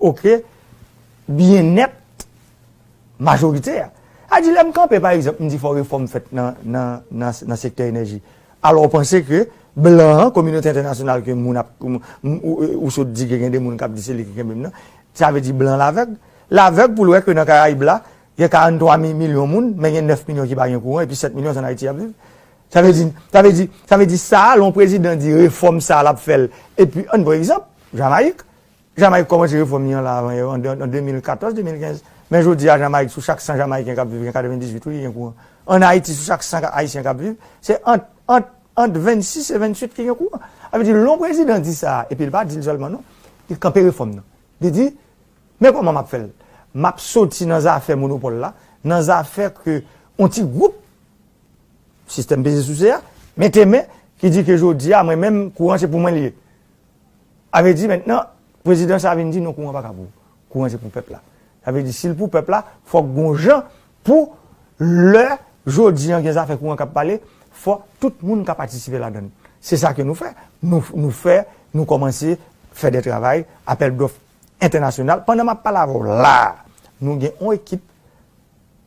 oke, byennèt majorite a. A di, lè m kanpe, pa egzanp, m di fò refòm fèt nan, nan, nan, nan sektè enèji. Alò, w panse ke blan an, kominote entènasyonal ke moun ap, ou, ou, ou sot di ke gen de moun k ap di se li ki kenbe m nan, sa vle di blan l avèg. L avèg pou l wè ke nan Karayib la, gen karannntwa mi-, milyon moun, men gen nèf milyon ki pa gen kouran, epi sèt milyon se ann Ayiti y ap viv. Sa vle di, sa vle di, sa vle di sa, lè yon prezidan di refòm sa a l ap fè l, epi, ann pran egzanp, Jamayik. Jamayik kòmanse refòm li an la avan yè, an, an de mil katòz, de mil kenz. Men jodi a, Jamayik, sou chak san Jamayiken k ap viv, gen katrevendizuit, wi, ki gen kouran. Ann Ayiti, sou chak san Ayisyen k ap viv, se ant, ant Ant vennsis e venntuit ki gen kouran. Sa vle di, lè yon prezidan di sa, epi li pa di l sèlman non, li kanpe refòm nan. Li di, men kòman m ap fè l? M ap soti nan zafè monopòl la, nan zafè ke yon ti gwoup, sistèm peze souse a, mete men, ki di ke jodi a, mwen menm, kouran se pou mwen li ye. Sa vle di, mentnan, prezidan sa vin di, non, kouran pa ka pou ou. Kouran se pou pèp la. Sa vle di, si l pou pèp la, fòk gon jan pou lè jodi an gen zafè kouran k ap pale, fò tout moun ka patisipe ladan l. Se sa ke nou fè. Nou, nou fè, nou kòmanse fè de travay, apèl dòf entènasyonal. Pandan m ap pale avè w la, nou gen yon ekip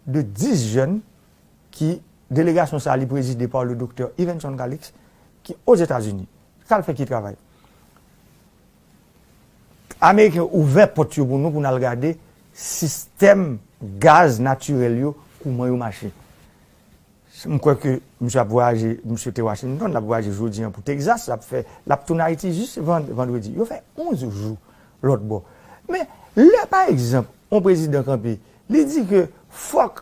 de dis jèn ki, delegasyon sa a, li prezide pa le doktè Yvenson Calixte, ki Ozetazini. K al fè ki travay? Ameriken ouvè pòt yo pou nou, pou n al gade sistèm gaz natirèl yo, kouman yo mache. M kwè ke misye ap vwayaje, misye te Washington, l ap vwayaje jodi an pou Texas, l ap fè, l ap tounen Ayiti jis van-, vandredi. Yo fè onz jou lòt bò. Men, lè, pa egzanp, yon prezidan kanpe, li di ke fòk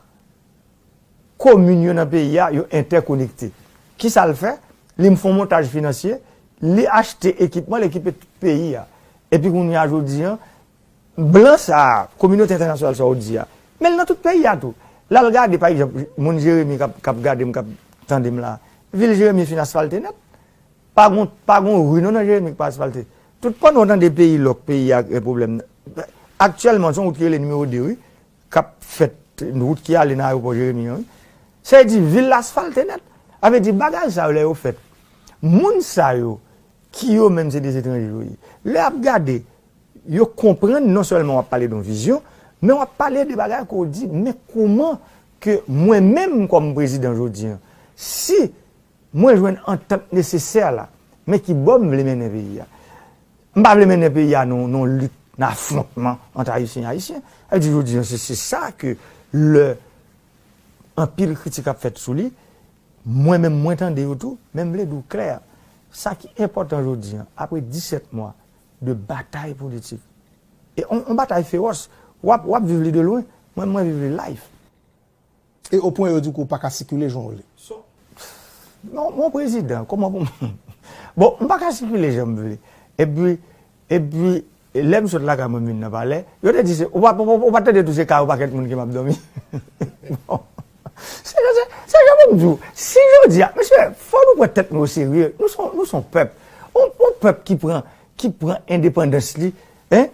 komin yo nan peyi a, yo entèkonekte. Kisa l fè? Li fè yon montaj finansye, li achte ekipman, l ekipe tout peyi a. Epi kounye a jodi an, blan sa a, kominote entènasyonal sa w di a, men l nan tout peyi a tou. L al gade, pa egzanp, moun Jeremi k ap, k ap gade m, k ap tande m la, vil Jeremi fin asfalte nèt. Pa gon, pa gon ri non nan Jeremi ki pa asfalte. Tout pandan w tande peyi lòk, peyi a gen pwoblèm. Aktyèlman, se yon wout ki rele nimewo de, wi, k ap fèt, wout ki ale nan ayewopò Jeremi an, wi. Sa vle di, vil la asfalte nèt. Sa vle di, bagay sa yo, lè yo fèt, moun sa yo, ki yo menm se de etranje yo ye, lè y ap gade, yo konprann non sèlman w ap pale de yon vizyon, men w ap pale de bagay ke w di, men kòman ke mwen menm kòm prezidan jodi an, si mwen jwenn antant nesesè la, men ki bò m vle mennen peyi a? M pa vle mennen peyi a nan, nan lit, nan afwontman ant Ayisyen e Ayisyen. Sa vle di jodi an, se, se sa ke lè anpil kritik ap fèt sou li, mwen menm mwen tande yo tou, men m vle di w klè, sa ki enpòtan jodi an, apre disèt mwa de batay politik, e on, on batay fewòs, w ap, w ap viv li de lwen, mwen, mwen viv li live. E o pwen yo di ke w pa ka sikile jan w vle. Non, mon prezidan, kòman pou m... Bon, m pa ka sikile jan m vle. Epi, epi, lè m sot lakay mwen, m vin nan palè, yo te di se, ou pa, ou pa, ou pa tande tou se kay yon pakèt moun ke m ap dòmi. Bon. Se, se, se jan pou m di w, si jodi a, mesye, fò nou pran tèt nou oserye. Nou se, nou se yon pèp. Yon, yon pèp ki pran, ki pran endepandans li, en,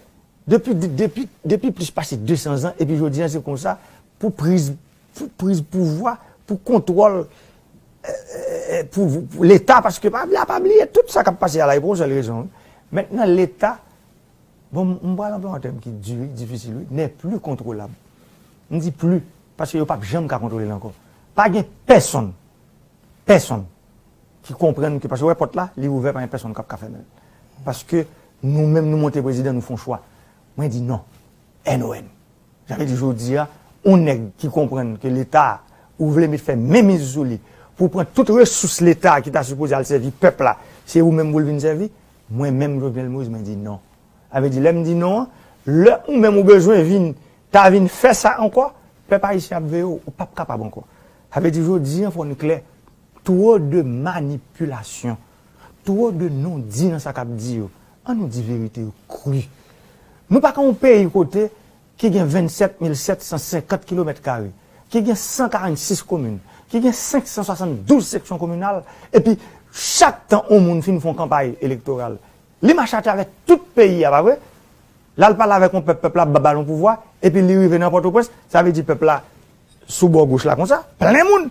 depi, de-, depi, depi plis pase de san zan, epi jodi a, se konsa, pou priz, pou priz pouvwa, pou kontwòl, e, e, e, pou, pou Leta, paske pa, pa bliye, tout sa k ap pase a la, e pou yon sèl rezon, wi. Mentnan, Leta, bon, m, m pral anplwaye yon tèm ki di, wi, difisil, wi, n'est plus contrôlable. M di pli, paske yo p ap janm ka kontwole l ankò. Pa gen pèsonn, pèsonn ki konprann ke, paske w wè pòt la, li ouvè, pa gen pèsonn k ap ka fèmen l. Paske nou menm, nou monte prezidan, nou fè yon chwa. Mwen di non. N O N. Sa vle di jodi a, yon nèg ki konprann ke Leta, ou vle met fè menmiz sou li, pou pran tout resous Leta ki ta sipoze al sèvi pèp la, se ou menm pou l vin sèvi, mwen menm Jovenel Moïse, mwen di non. Sa vle di, lè m di non an, lè ou menm ou bezwen vin, ta vin fè sa ankò, pèp ayisyen ap veye w, ou p ap kapab ankò. Sa vle di, jodi an, fò n klè, two de manipilasyon, two de non di nan sa k ap di yo. An nou di verite yo kri. Nou pa ka yon peyi kote ki gen vennsèt mil sèt san senkant kilomèt kare, ki gen san karannsis komin, ki gen senk san swasanndouz seksyon kominal, epi chak tan yon moun fin fè yon kanpay elektoral, li mache atravè tout peyi a, pa vre? L al pale avèk yon pèp, pèp la ap ba l yon pouvwa, epi li rive nan Pòtoprens, sa vle di pèp la sou bò goch la konsa, plen moun.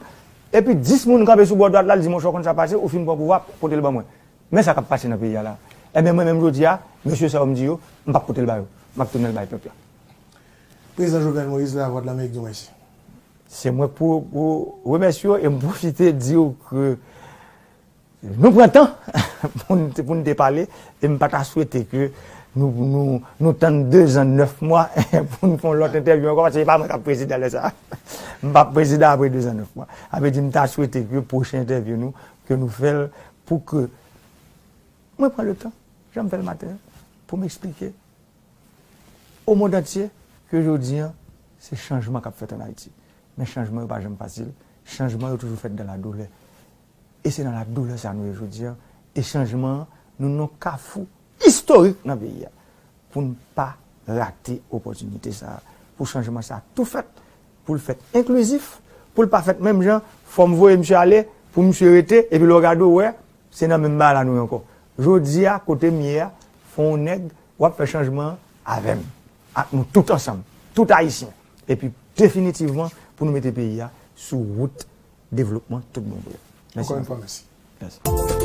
Epi dis moun kanpe sou bò dwat la, l di, monchè, w konn sa pase, ou fin pran pouvwa, pote l ban mwen. Men sa k ap pase nan peyi a la. Enben, mwen menm jodi a, mesye sa yo m di yo, m p ap pote l ba yo. M ap tounen l bay pèp la. Prezidan Jovenel Moïse, Lavwadlamerik di w mèsi. Se mwen k pou, pou remèsye w e m pwofite di w ke nou pran tan pou n te, pou n te pale, e m pa ta swete ke nou, nou, nou tann de zan nèf mwa pou n fè yon lòt entèvyou ankò, paske se pa mwen k ap prezidan lè sa a. M p ap prezidan apre de zan nèf mwa. Sa vle di, m ta swete ke pwochen entèvyou nou, ke nou fè l pou ke mwen pran le tan, jan m fè l maten an, pou m eksplike o mond antye ke jodi an, se chanjman k ap fèt ann Ayiti. Men chanjman yo pa janm fasil. Chanjman yo toujou fèt dan ladoulè. E se nan ladoulè sa nou ye jodi a. E chanjman an, nou nan kafou istorik nan peyi a. Pou n pa rate opòtinite sa a. Pou chanjman sa a tou fèt. Pou l fèt enklizif. Pou l pa fèt menm jan. Fò m voye misye ale. Pou misye rete. Epi lè w gade w wè. Se nan menm bagay la nou ye ankò. Jodi a, kote m ye a. Fò yon nèg. W ap fè chanjman an avè m. Ak nou tout ansanm. Tout Ayisyen. Epi definitivman. Pou nou mete peyi a. Sou wout devlopman tout bon vre. Mèsi. Encore une fois, merci. Mèsi.